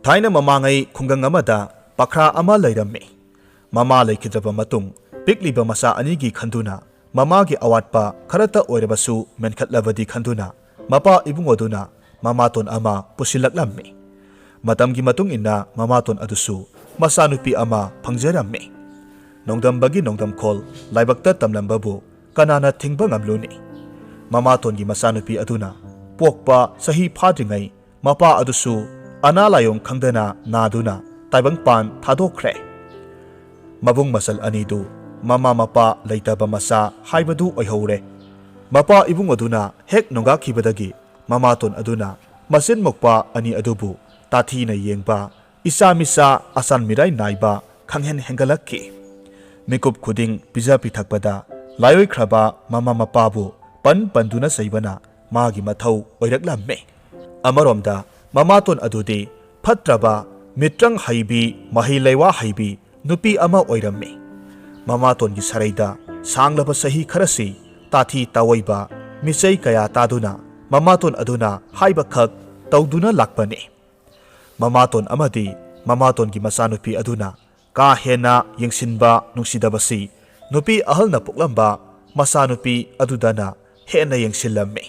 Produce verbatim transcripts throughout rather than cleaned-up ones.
ꯊꯥꯏꯅ ꯃꯃꯥꯡꯉꯩ ꯈꯨꯡꯒꯪ ꯑꯃꯗ ꯄꯥꯈ꯭ꯔꯥ ꯑꯃ ꯂꯩꯔꯝꯃꯤ꯫ ꯃꯃꯥ ꯂꯩꯈꯤꯗ꯭ꯔꯕ ꯃꯇꯨꯡ, ꯄꯤꯛꯂꯤꯕ ꯃꯆꯥ ꯑꯅꯤꯒꯤ ꯈꯟꯗꯨꯅ ꯃꯃꯥꯒꯤ ꯑꯋꯥꯠꯄ ꯈꯔꯇ ꯑꯣꯏꯔꯕꯁꯨ ꯃꯦꯟꯈꯠꯂꯕꯗꯤ ꯈꯟꯗꯨꯅ, ꯃꯄꯥ ꯏꯕꯨꯡ ꯑꯗꯨꯅ ꯃꯃꯥꯇꯣꯟ ꯑꯃ ꯄꯨꯁꯤꯜꯂꯛꯂꯝꯃꯤ꯫ ꯃꯇꯝꯒꯤ ꯃꯇꯨꯡ ꯏꯟꯅ ꯃꯃꯥꯇꯣꯟ ꯑꯗꯨꯁꯨ ꯃꯆꯥꯅꯨꯄꯤ ꯑꯃ ꯐꯪꯖꯔꯝꯃꯤ꯫ ꯅꯣꯡꯗꯝꯕꯒꯤ ꯅꯣꯡꯗꯝꯈꯣꯜ ꯂꯥꯏꯕꯛꯇ ꯇꯝꯂꯝꯕꯕꯨ ꯀꯅꯥꯅ ꯊꯤꯡꯕ ꯉꯝꯂꯨꯅꯤ? ꯃꯃꯥꯇꯣꯟꯒꯤ ꯃꯆꯥꯅꯨꯄꯤ ꯑꯗꯨꯅ ꯄꯣꯛꯄ ꯆꯍꯤ ꯐꯥꯗ꯭ꯔꯤꯉꯩ ꯃꯄꯥ ꯑꯗꯨꯁꯨ ꯑꯅꯥ ꯂꯥꯏꯌꯣꯡ ꯈꯪꯗꯅ ꯅꯥꯗꯨꯅ ꯇꯥꯏꯕꯪꯄꯥꯟ ꯊꯥꯗꯣꯛꯈ꯭ꯔꯦ꯫ ꯃꯕꯨꯡ ꯃꯆꯜ ꯑꯅꯤꯗꯨ ꯃꯃꯥ ꯃꯄꯥ ꯂꯩꯇꯕ ꯃꯆꯥ ꯍꯥꯏꯕꯗꯨ ꯑꯣꯏꯍꯧꯔꯦ꯫ ꯃꯄꯥ ꯏꯕꯨꯡ ꯑꯗꯨꯅ ꯍꯦꯛ ꯅꯣꯡꯒꯥꯈꯤꯕꯗꯒꯤ ꯃꯃꯥꯇꯣꯟ ꯑꯗꯨꯅ ꯃꯆꯤꯟ ꯃꯧꯄꯥ ꯑꯅꯤ ꯑꯗꯨꯕꯨ ꯇꯥꯊꯤꯅ ꯌꯦꯡꯕ, ꯏꯆꯥ ꯃꯤꯆꯥ ꯑꯆꯥꯟ ꯃꯤꯔꯥꯏ ꯅꯥꯏꯕ ꯈꯪꯍꯦꯟ ꯍꯦꯟꯒꯠꯂꯛꯈꯤ꯫ ꯃꯤꯀꯨꯞ ꯈꯨꯗꯤꯡ ꯄꯤꯖ ꯄꯤꯊꯛꯄꯗ ꯂꯥꯏꯑꯣꯏꯈ꯭ꯔꯕ ꯃꯃꯥ ꯃꯄꯥꯕꯨ ꯄꯟ ꯄꯟꯗꯨꯅ ꯆꯩꯕꯅ ꯃꯥꯒꯤ ꯃꯊꯧ ꯑꯣꯏꯔꯛꯂꯝꯃꯤ꯫ ꯑꯃꯔꯣꯝꯗ ꯃꯃꯥꯇꯣꯟ ꯑꯗꯨꯗꯤ ꯐꯠꯇ꯭ꯔꯕ, ꯃꯤꯇ꯭ꯔꯪ ꯍꯩꯕꯤ, ꯃꯍꯩ ꯂꯩꯋꯥ ꯍꯩꯕꯤ ꯅꯨꯄꯤ ꯑꯃ ꯑꯣꯏꯔꯝꯃꯤ꯫ ꯃꯃꯥꯇꯣꯟꯒꯤ ꯁꯔꯩꯗ ꯁꯥꯡꯂꯕ ꯆꯍꯤ ꯈꯔꯁꯤ ꯇꯥꯊꯤ ꯇꯥꯑꯣꯏꯕ, ꯃꯤꯆꯩ ꯀꯌꯥ ꯇꯥꯗꯨꯅ ꯃꯃꯥꯇꯣꯟ ꯑꯗꯨꯅ ꯍꯥꯏꯕꯈꯛ ꯇꯧꯗꯨꯅ ꯂꯥꯛꯄꯅꯤ꯫ ꯃꯃꯥꯇꯣꯟ ꯑꯃꯗꯤ ꯃꯃꯥꯇꯣꯟꯒꯤ ꯃꯆꯥꯅꯨꯄꯤ ꯑꯗꯨꯅ ꯀꯥ ꯍꯦꯟꯅ ꯌꯦꯡꯁꯤꯟꯕ ꯅꯨꯡꯁꯤꯗꯕꯁꯤ ꯅꯨꯄꯤ ꯑꯍꯜꯅ ꯄꯣꯛꯂꯝꯕ ꯃꯆꯥꯅꯨꯄꯤ ꯑꯗꯨꯗꯅ ꯍꯦꯟꯅ ꯌꯦꯡꯁꯤꯜꯂꯝꯃꯤ꯫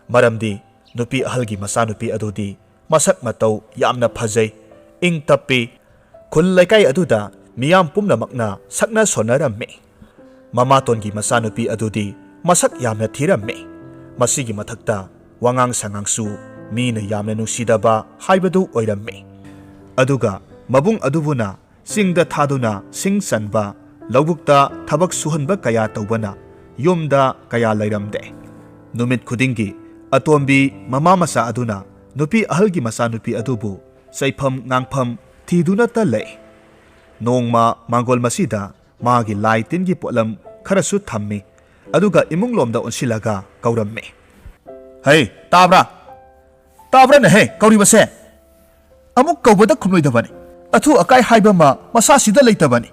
ꯃꯔꯝꯗꯤ ꯅꯨꯄꯤ ꯑꯍꯜꯒꯤ ꯃꯆꯥꯅꯨꯄꯤ ꯑꯗꯨꯗꯤ ꯃꯁꯛ ꯃꯇꯧ ꯌꯥꯝꯅ ꯐꯖꯩ, ꯏꯪ ꯇꯞꯄꯤ꯫ ꯈꯨꯜ ꯂꯩꯀꯥꯏ ꯑꯗꯨꯗ ꯃꯤꯌꯥꯝ ꯄꯨꯝꯅꯃꯛꯅ ꯁꯛꯅ ꯁꯣꯟꯅꯔꯝꯃꯤ꯫ ꯃꯃꯥꯇꯣꯟꯒꯤ ꯃꯆꯥꯅꯨꯄꯤ ꯑꯗꯨꯗꯤ ꯃꯁꯛ ꯌꯥꯝꯅ ꯊꯤꯔꯝꯃꯤ꯫ ꯃꯁꯤꯒꯤ ꯃꯊꯛꯇ ꯋꯥꯉꯥꯡ ꯁꯉꯥꯡꯁꯨ ꯃꯤꯅ ꯌꯥꯝꯅ ꯅꯨꯡꯁꯤꯗꯕ ꯍꯥꯏꯕꯗꯨ ꯑꯣꯏꯔꯝꯃꯤ꯫ ꯑꯗꯨꯒ ꯃꯕꯨꯡ ꯑꯗꯨꯕꯨꯅ ꯆꯤꯡꯗ ꯊꯥꯗꯨꯅ ꯁꯤꯡ ꯆꯟꯕ, ꯂꯧꯕꯨꯛꯇ ꯊꯕꯛ ꯁꯨꯍꯟꯕ ꯀꯌꯥ ꯇꯧꯕꯅ ꯌꯨꯝꯗ ꯀꯌꯥ ꯂꯩꯔꯝꯗꯦ꯫ ꯅꯨꯃꯤꯠ ꯈꯨꯗꯤꯡꯒꯤ ꯑꯇꯣꯝꯕꯤ ꯃꯃꯥ ꯃꯆꯥ ꯑꯗꯨꯅ ꯅꯨꯄꯤ ꯑꯍꯜꯒꯤ ꯃꯆꯥꯅꯨꯄꯤ ꯑꯗꯨꯕꯨ ꯆꯩꯐꯝ ꯉꯥꯡꯐꯝ ꯊꯤꯗꯨꯅꯇ ꯂꯩ꯫ ꯅꯣꯡꯃ ꯃꯥꯡꯒꯣꯜ ꯃꯁꯤꯗ ꯃꯥꯒꯤ ꯂꯥꯏ ꯇꯤꯟꯒꯤ ꯄꯣꯠꯂꯝ ꯈꯔꯁꯨ ꯊꯝꯃꯤ꯫ ꯑꯗꯨꯒ ꯏꯃꯨꯡꯂꯣꯝꯗ ꯑꯣꯟꯁꯤꯜꯂꯒ ꯀꯧꯔꯝꯃꯤ꯫ "ꯍꯩ, ꯇꯥꯕ꯭ꯔꯥ? ꯇꯥꯕ꯭ꯔꯥꯅꯦ ꯍꯦ ꯀꯧꯔꯤꯕꯁꯦ? ꯑꯃꯨꯛ ꯀꯧꯕꯗ ꯈꯨꯝꯂꯣꯏꯗꯕꯅꯤ꯫ ꯑꯊꯨ ꯑꯀꯥꯏ ꯍꯥꯏꯕ ꯑꯃ ꯃꯁꯥꯁꯤꯗ ꯂꯩꯇꯕꯅꯤ꯫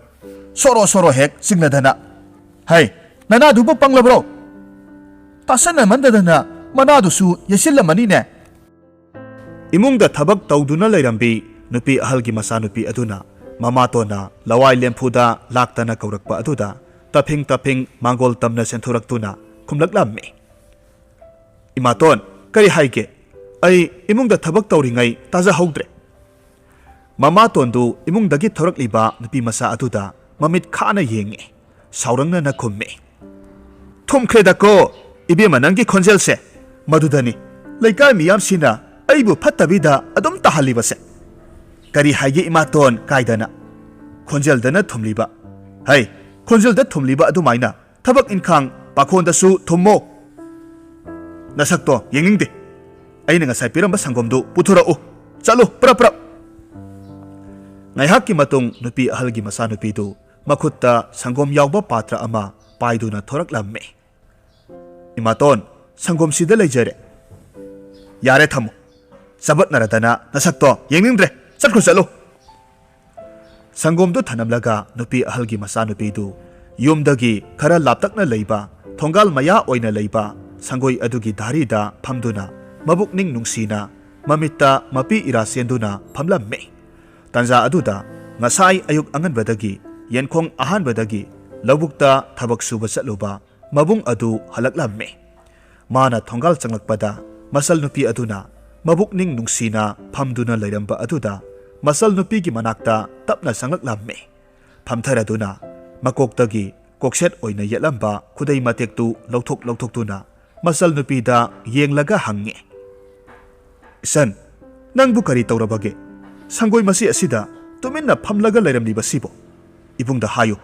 ꯁꯣꯔꯣ ꯁꯣꯔꯣ ꯍꯦꯛ ꯆꯤꯡꯂꯗꯅ꯫ ꯍꯩ, ꯅꯅꯥꯗꯨꯕꯨ ꯄꯪꯂꯕ꯭ꯔꯣ? ꯇꯥꯁꯟꯅꯃꯟꯗꯗꯅ ꯃꯅꯥꯗꯨꯁꯨ ꯌꯩꯁꯤꯜꯂꯝꯃꯅꯤꯅꯦ꯫" ꯏꯃꯨꯡꯗ ꯊꯕꯛ ꯇꯧꯗꯨꯅ ꯂꯩꯔꯝꯕꯤ ꯅꯨꯄꯤ ꯑꯍꯜꯒꯤ ꯃꯆꯥꯅꯨꯄꯤ ꯑꯗꯨꯅ ꯃꯃꯥꯇꯣꯟꯅ ꯂꯋꯥꯏ ꯂꯦꯝꯐꯨꯗ ꯂꯥꯛꯇꯅ ꯀꯧꯔꯛꯄ ꯑꯗꯨꯗ ꯇꯞꯐꯤꯡ ꯇꯞꯐꯤꯡ ꯃꯥꯡꯒꯣꯜ ꯇꯝꯅ ꯆꯦꯟꯊꯣꯔꯛꯇꯨꯅ ꯈꯨꯝꯂꯛꯂꯝꯃꯤ꯫ "ꯏꯃꯥꯇꯣꯟ, ꯀꯔꯤ ꯍꯥꯏꯒꯦ? ꯑꯩ ꯏꯃꯨꯡꯗ ꯊꯕꯛ ꯇꯧꯔꯤꯉꯩ ꯇꯥꯖꯍꯧꯗ꯭ꯔꯦ꯫" ꯃꯃꯥꯇꯣꯟꯗꯨ ꯏꯃꯨꯡꯗꯒꯤ ꯊꯣꯔꯛꯂꯤꯕ ꯅꯨꯄꯤ ꯃꯆꯥ ꯑꯗꯨꯗ ꯃꯃꯤꯠ ꯈꯥꯅ ꯌꯦꯡꯉꯤ꯫ ꯁꯥꯎꯔꯪꯅꯅ ꯈꯨꯝꯃꯤ꯫ "ꯊꯨꯝꯈ꯭ꯔꯦꯗꯀꯣ, ꯏꯕꯦꯝꯃ, ꯅꯪꯒꯤ ꯈꯣꯟꯖꯦꯜꯁꯦ꯫ ꯃꯗꯨꯗꯅꯤ ꯂꯩꯀꯥꯏ ꯃꯤꯌꯥꯝꯁꯤꯅ ꯑꯩꯕꯨ ꯐꯠꯇꯕꯤꯗ ꯑꯗꯨꯝ ꯇꯥꯍꯜꯂꯤꯕꯁꯦ꯫ ꯀꯔꯤ ꯍꯥꯏꯒꯦ ꯏꯃꯥꯇꯣꯟ ꯀꯥꯏꯗꯅ? ꯈꯣꯟꯖꯦꯜꯗꯅ ꯊꯨꯝꯂꯤꯕ꯫ ꯍꯩ, ꯈꯣꯟꯖꯦꯜꯗ ꯊꯨꯝꯂꯤꯕ ꯑꯗꯨꯃꯥꯏꯅ ꯊꯕꯛ ꯏꯟꯈꯥꯡ ꯄꯥꯈꯣꯟꯗꯁꯨ ꯊꯨꯝꯃꯣ꯫ ꯅꯁꯛꯇꯣ ꯌꯦꯡꯅꯤꯡꯗꯦ꯫ ꯑꯩꯅ ꯉꯁꯥꯏ ꯄꯤꯔꯝꯕ ꯁꯪꯒꯣꯝꯗꯨ ꯄꯨꯊꯣꯔꯛꯎ꯫ ꯆꯠꯂꯨ, ꯄ꯭ꯔꯞ ꯄ꯭ꯔꯞ꯫" ꯉꯥꯏꯍꯥꯛꯀꯤ ꯃꯇꯨꯡ ꯅꯨꯄꯤ ꯑꯍꯜꯒꯤ ꯃꯆꯥꯅꯨꯄꯤꯗꯨ ꯃꯈꯨꯠꯇ ꯁꯪꯒꯣꯝ ꯌꯥꯎꯕ ꯄꯥꯇ꯭ꯔ ꯑꯃ ꯄꯥꯏꯗꯨꯅ ꯊꯣꯔꯛꯂꯝꯃꯤ꯫ "ꯏꯃꯥꯇꯣꯟ, ꯁꯪꯒꯣꯝꯁꯤꯗ ꯂꯩꯖꯔꯦ꯫" "ꯌꯥꯔꯦ, ꯊꯝꯃꯨ꯫ ꯆꯕꯠꯅꯔꯗꯅ ꯅꯁꯛꯇꯣ ꯌꯦꯡꯅꯤꯡꯗ꯭ꯔꯦ꯫ ꯆꯠꯈ꯭ꯔꯣ, ꯆꯠꯂꯨ꯫" ꯁꯪꯒꯣꯝꯗꯨ ꯊꯅꯝꯂꯒ ꯅꯨꯄꯤ ꯑꯍꯜꯒꯤ ꯃꯆꯥꯅꯨꯄꯤꯗꯨ ꯌꯨꯝꯗꯒꯤ ꯈꯔ ꯂꯥꯞꯇꯛꯅ ꯂꯩꯕ ꯊꯣꯡꯒꯥꯜ ꯃꯌꯥ ꯑꯣꯏꯅ ꯂꯩꯕ ꯁꯪꯒꯣꯏ ꯑꯗꯨꯒꯤ ꯙꯥꯔꯤꯗ ꯐꯝꯗꯨꯅ ꯃꯕꯨꯛꯅꯤꯡ ꯅꯨꯡꯁꯤꯅ ꯃꯃꯤꯠꯇ ꯃꯄꯤ ꯏꯔꯥ ꯆꯦꯟꯗꯨꯅ ꯐꯝꯂꯝꯃꯤ꯫ ꯇꯥꯟꯖꯥ ꯑꯗꯨꯗ ꯉꯁꯥꯏ ꯑꯌꯨꯛ ꯑꯉꯟꯕꯗꯒꯤ ꯌꯦꯟꯈꯣꯡ ꯑꯍꯥꯟꯕꯗꯒꯤ ꯂꯧꯕꯨꯛꯇ ꯊꯕꯛ ꯁꯨꯕ ꯆꯠꯂꯨꯕ ꯃꯕꯨꯡ ꯑꯗꯨ ꯍꯜꯂꯛꯂꯝꯃꯤ꯫ ꯃꯥꯅ ꯊꯣꯡꯒꯥꯜ ꯆꯪꯂꯛꯄꯗ ꯃꯆꯜ ꯅꯨꯄꯤ ꯑꯗꯨꯅ ꯃꯕꯨꯛꯅꯤꯡ ꯅꯨꯡꯁꯤꯅ ꯐꯝꯗꯨꯅ ꯂꯩꯔꯝꯕ ꯑꯗꯨꯗ ꯃꯆꯜ ꯅꯨꯄꯤꯒꯤ ꯃꯅꯥꯛꯇ ꯇꯞꯅ ꯆꯪꯂꯛꯂꯝꯃꯤ꯫ ꯐꯝꯊꯔꯗꯨꯅ ꯃꯀꯣꯛꯇꯒꯤ ꯀꯣꯛꯁꯦꯠ ꯑꯣꯏꯅ ꯌꯦꯠꯂꯝꯕ ꯈꯨꯗꯩ ꯃꯇꯦꯛꯇꯨ ꯂꯧꯊꯣꯛ ꯂꯧꯊꯣꯛꯇꯨꯅ ꯃꯆꯜ ꯅꯨꯄꯤꯗ ꯌꯦꯡꯂꯒ ꯍꯪꯉꯤ꯫ "ꯏꯆꯟ, ꯅꯪꯕꯨ ꯀꯔꯤ ꯇꯧꯔꯕꯒꯦ? ꯁꯪꯒꯣꯏ ꯃꯆꯤ ꯑꯁꯤꯗ ꯇꯨꯃꯤꯟꯅ ꯐꯝꯂꯒ ꯂꯩꯔꯝꯂꯤꯕꯁꯤꯕꯨ? ꯏꯕꯨꯡꯗ ꯍꯥꯏꯌꯨ꯫"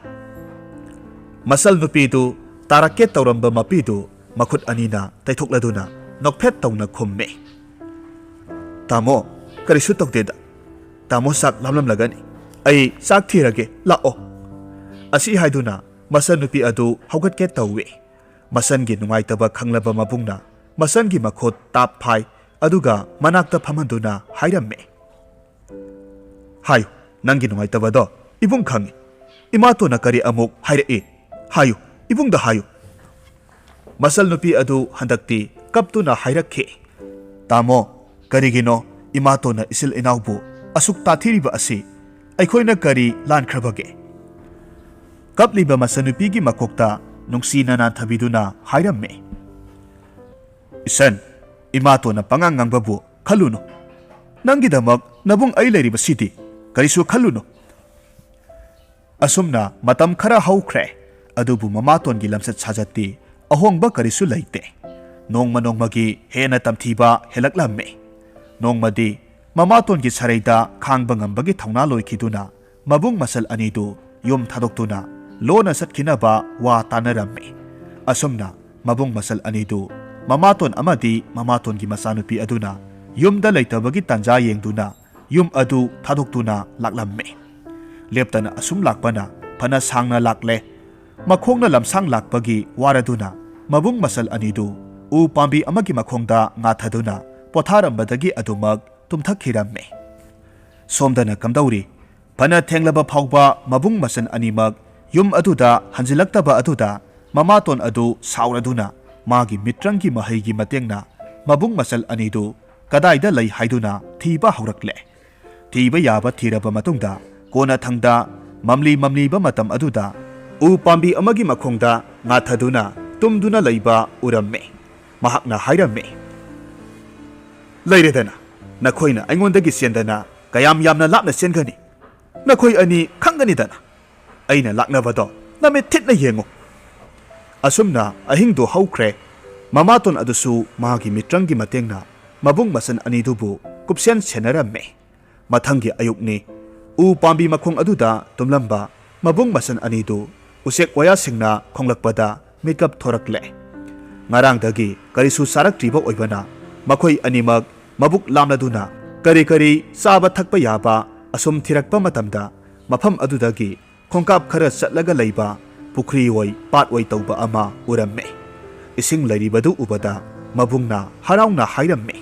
ꯃꯆꯜ ꯅꯨꯄꯤꯗꯨ ꯇꯥꯔꯛꯀꯦ ꯇꯧꯔꯝꯕ ꯃꯄꯤꯗꯨ ꯃꯈꯨꯠ ꯑꯅꯤꯅ ꯇꯩꯊꯣꯛꯂꯗꯨꯅ ꯅꯣꯛꯐꯦꯠ ꯇꯧꯅ ꯈꯨꯝꯃꯤ꯫ "ꯇꯥꯃꯣ, ꯀꯔꯤꯁꯨ ꯇꯧꯗꯦꯗ꯫ ꯇꯥꯃꯣ ꯆꯥꯛ ꯂꯥꯝꯂꯝꯂꯒꯅꯤ꯫ ꯑꯩ ꯆꯥꯛ ꯊꯤꯔꯒꯦ, ꯂꯥꯛꯑꯣ꯫" ꯑꯁꯤ ꯍꯥꯏꯗꯨꯅ ꯃꯆꯜ ꯅꯨꯄꯤ ꯑꯗꯨ ꯍꯧꯒꯠꯀꯦ ꯇꯧꯏ꯫ ꯃꯆꯟꯒꯤ ꯅꯨꯡꯉꯥꯏꯇꯕ ꯈꯪꯂꯕ ꯃꯕꯨꯡꯅ ꯃꯆꯟꯒꯤ ꯃꯈꯨꯠ ꯇꯥꯞ ꯐꯥꯏ, ꯑꯗꯨꯒ ꯃꯅꯥꯛꯇ ꯐꯝꯍꯟꯗꯨꯅ ꯍꯥꯏꯔꯝꯃꯤ꯫ "ꯍꯥꯏꯌꯨ, ꯅꯪꯒꯤ ꯅꯨꯡꯉꯥꯏꯇꯕꯗꯣ ꯏꯕꯨꯡ ꯈꯪꯏ꯫ ꯏꯃꯥꯇꯣꯟꯅ ꯀꯔꯤ ꯑꯃꯨꯛ ꯍꯥꯏꯔꯛꯏ? ꯍꯥꯏꯌꯨ, ꯏꯕꯨꯡꯗ ꯍꯥꯏꯌꯨ꯫" ꯃꯆꯜ ꯅꯨꯄꯤ ꯑꯗꯨ ꯍꯟꯗꯛꯇꯤ ꯀꯞꯇꯨꯅ ꯍꯥꯏꯔꯛꯈꯤ꯫ "ꯇꯥꯃꯣ, ꯀꯔꯤꯒꯤꯅꯣ "ꯏꯃꯥꯇꯣꯟꯅ ꯏꯆꯤꯜ ꯏꯅꯥꯎꯕꯨ ꯑꯁꯨꯛ ꯇꯥꯊꯤꯔꯤꯕ ꯑꯁꯤ ꯑꯩꯈꯣꯏꯅ ꯀꯔꯤ ꯂꯥꯟꯈ꯭ꯔꯕꯒꯦ?" ꯀꯞꯂꯤꯕ ꯃꯆꯟꯅꯨꯄꯤꯒꯤ ꯃꯀꯣꯛꯇ ꯅꯨꯡꯁꯤꯅ ꯅꯥꯟꯊꯕꯤꯗꯨꯅ ꯍꯥꯏꯔꯝꯃꯤ, "ꯏꯆꯟ, ꯏꯃꯥꯇꯣꯟꯅ ꯄꯉꯥꯡ ꯉꯥꯡꯕꯕꯨ ꯈꯜꯂꯨꯅꯨ꯫ ꯅꯪꯒꯤꯗꯃꯛ ꯅꯕꯨꯡ ꯑꯩ ꯂꯩꯔꯤꯕꯁꯤꯗꯤ ꯀꯔꯤꯁꯨ ꯈꯜꯂꯨꯅꯨ꯫" ꯑꯁꯨꯝꯅ ꯃꯇꯝ ꯈꯔ ꯍꯧꯈ꯭ꯔꯦ꯫ ꯑꯗꯨꯕꯨ ꯃꯃꯥꯇꯣꯟꯒꯤ ꯂꯝꯆꯠ ꯁꯥꯖꯠꯇꯤ ꯑꯍꯣꯡꯕ ꯀꯔꯤꯁꯨ ꯂꯩꯇꯦ꯫ ꯅꯣꯡꯃ ꯅꯣꯡꯃꯒꯤ ꯍꯦꯟꯅ ꯇꯝꯊꯤꯕ ꯍꯦꯜꯂꯛꯂꯝꯃꯤ꯫ ꯅꯣꯡꯃꯗꯤ ꯃꯃꯥꯇꯣꯟꯒꯤ ꯁꯔꯩꯗ ꯈꯥꯡꯕ ꯉꯝꯕꯒꯤ ꯊꯧꯅꯥ ꯂꯣꯏꯈꯤꯗꯨꯅ ꯃꯕꯨꯡ ꯃꯆꯜ ꯑꯅꯤꯗꯨ ꯌꯨꯝ ꯊꯥꯗꯣꯛꯇꯨꯅ ꯂꯣꯟꯅ ꯆꯠꯈꯤꯅꯕ ꯋꯥ ꯇꯥꯅꯔꯝꯃꯤ꯫ ꯑꯁꯨꯝꯅ ꯃꯕꯨꯡ ꯃꯆꯜ ꯑꯅꯤꯗꯨ ꯃꯃꯥꯇꯣꯟ ꯑꯃꯗꯤ ꯃꯃꯥꯇꯣꯟꯒꯤ ꯃꯆꯥꯅꯨꯄꯤ ꯑꯗꯨꯅ ꯌꯨꯝꯗ ꯂꯩꯇꯕꯒꯤ ꯇꯥꯟꯖꯥ ꯌꯦꯡꯗꯨꯅ ꯌꯨꯝ ꯑꯗꯨ ꯊꯥꯗꯣꯛꯇꯨꯅ ꯂꯥꯛꯂꯝꯃꯤ꯫ ꯂꯦꯞꯇꯅ ꯑꯁꯨꯝ ꯂꯥꯛꯄꯅ ꯐꯅ ꯁꯥꯡꯅ ꯂꯥꯛꯂꯦ꯫ ꯃꯈꯣꯡꯅ ꯂꯝꯁꯥꯡ ꯂꯥꯛꯄꯒꯤ ꯋꯥꯔꯗꯨꯅ ꯃꯕꯨꯡ ꯃꯆꯜ ꯑꯅꯤꯗꯨ ꯎ ꯄꯥꯝꯕꯤ ꯑꯃꯒꯤ ꯃꯈꯣꯡꯗ ꯉꯥꯊꯗꯨꯅ ꯄꯣꯊꯥꯔꯝꯕꯗꯒꯤ ꯑꯗꯨꯃꯛ ꯇꯨꯝꯊꯈꯤꯔꯝꯃꯤ꯫ ꯁꯣꯝꯗꯅ ꯀꯝꯗꯧꯔꯤ? ꯐꯅ ꯊꯦꯡꯂꯕ ꯐꯥꯎꯕ ꯃꯕꯨꯡ ꯃꯆꯜ ꯑꯅꯤꯃꯛ ꯌꯨꯝ ꯑꯗꯨꯗ ꯍꯟꯖꯤꯜꯂꯛꯇꯕ ꯑꯗꯨꯗ ꯃꯃꯥꯇꯣꯟ ꯑꯗꯨ ꯁꯥꯎꯔꯗꯨꯅ ꯃꯥꯒꯤ ꯃꯤꯇ꯭ꯔꯪꯒꯤ ꯃꯍꯩꯒꯤ ꯃꯇꯦꯡꯅ ꯃꯕꯨꯡ ꯃꯆꯜ ꯑꯅꯤꯗꯨ ꯀꯗꯥꯏꯗ ꯂꯩ ꯍꯥꯏꯗꯨꯅ ꯊꯤꯕ ꯍꯧꯔꯛꯂꯦ꯫ ꯊꯤꯕ ꯌꯥꯕ ꯊꯤꯔꯕ ꯃꯇꯨꯡꯗ ꯀꯣꯟꯅꯊꯪꯗ ꯃꯝꯂꯤ ꯃꯝꯂꯤꯕ ꯃꯇꯝ ꯑꯗꯨꯗ ꯎ ꯄꯥꯝꯕꯤ ꯑꯃꯒꯤ ꯃꯈꯣꯡꯗ ꯉꯥꯊꯗꯨꯅ ꯇꯨꯝꯗꯨꯅ ꯂꯩꯕ ꯎꯔꯝꯃꯤ꯫ ꯃꯍꯥꯛꯅ ꯍꯥꯏꯔꯝꯃꯤ, "ꯂꯩꯔꯦꯗꯅ, ꯅꯈꯣꯏꯅ ꯑꯩꯉꯣꯟꯗꯒꯤ ꯆꯦꯟꯗꯅ ꯀꯌꯥꯝ ꯌꯥꯝꯅ ꯂꯥꯞꯅ ꯆꯦꯟꯒꯅꯤ? ꯅꯈꯣꯏ ꯑꯅꯤ ꯈꯪꯒꯅꯤꯗꯅ꯫ ꯑꯩꯅ ꯂꯥꯛꯅꯕꯗꯣ ꯅꯃꯤꯠ ꯊꯤꯠꯅ ꯌꯦꯡꯉꯨ꯫" ꯑꯁꯨꯝꯅ ꯑꯍꯤꯡꯗꯨ ꯍꯧꯈ꯭ꯔꯦ꯫ ꯃꯃꯥꯇꯣꯟ ꯑꯗꯨꯁꯨ ꯃꯥꯒꯤ ꯃꯤꯇ꯭ꯔꯪꯒꯤ ꯃꯇꯦꯡꯅ ꯃꯕꯨꯡ ꯃꯆꯜ ꯑꯅꯤꯗꯨꯕꯨ ꯀꯨꯞꯁꯦꯟ ꯁꯦꯟꯅꯔꯝꯃꯤ꯫ ꯃꯊꯪꯒꯤ ꯑꯌꯨꯛꯅꯤ꯫ ꯎ ꯄꯥꯝꯕꯤ ꯃꯈꯣꯡ ꯑꯗꯨꯗ ꯇꯨꯝꯂꯝꯕ ꯃꯕꯨꯡ ꯃꯆꯜ ꯑꯅꯤꯗꯨ ꯎꯆꯦꯛ ꯋꯥꯌꯥꯁꯤꯡꯅ ꯈꯣꯡꯂꯛꯄꯗ ꯃꯤꯀꯞ ꯊꯣꯔꯛꯂꯦ꯫ ꯉꯔꯥꯡꯗꯒꯤ ꯀꯔꯤꯁꯨ ꯆꯥꯔꯛꯇ꯭ꯔꯤꯕ ꯑꯣꯏꯕꯅ ꯃꯈꯣꯏ ꯑꯅꯤꯃꯛ ꯃꯕꯨꯛ ꯂꯥꯝꯂꯗꯨꯅ ꯀꯔꯤ ꯀꯔꯤ ꯆꯥꯕ ꯊꯛꯄ ꯌꯥꯕ ꯑꯁꯨꯝ ꯊꯤꯔꯛꯄ ꯃꯇꯝꯗ ꯃꯐꯝ ꯑꯗꯨꯗꯒꯤ ꯈꯣꯡꯀꯥꯞ ꯈꯔ ꯆꯠꯂꯒ ꯂꯩꯕ ꯄꯨꯈ꯭ꯔꯤ ꯑꯣꯏ ꯄꯥꯠ ꯑꯣꯏ ꯇꯧꯕ ꯑꯃ ꯎꯔꯝꯃꯦ꯫ ꯏꯁꯤꯡ ꯂꯩꯔꯤꯕꯗꯨ ꯎꯕꯗ ꯃꯕꯨꯡꯅ ꯍꯔꯥꯎꯅ ꯍꯥꯏꯔꯝꯃꯤ,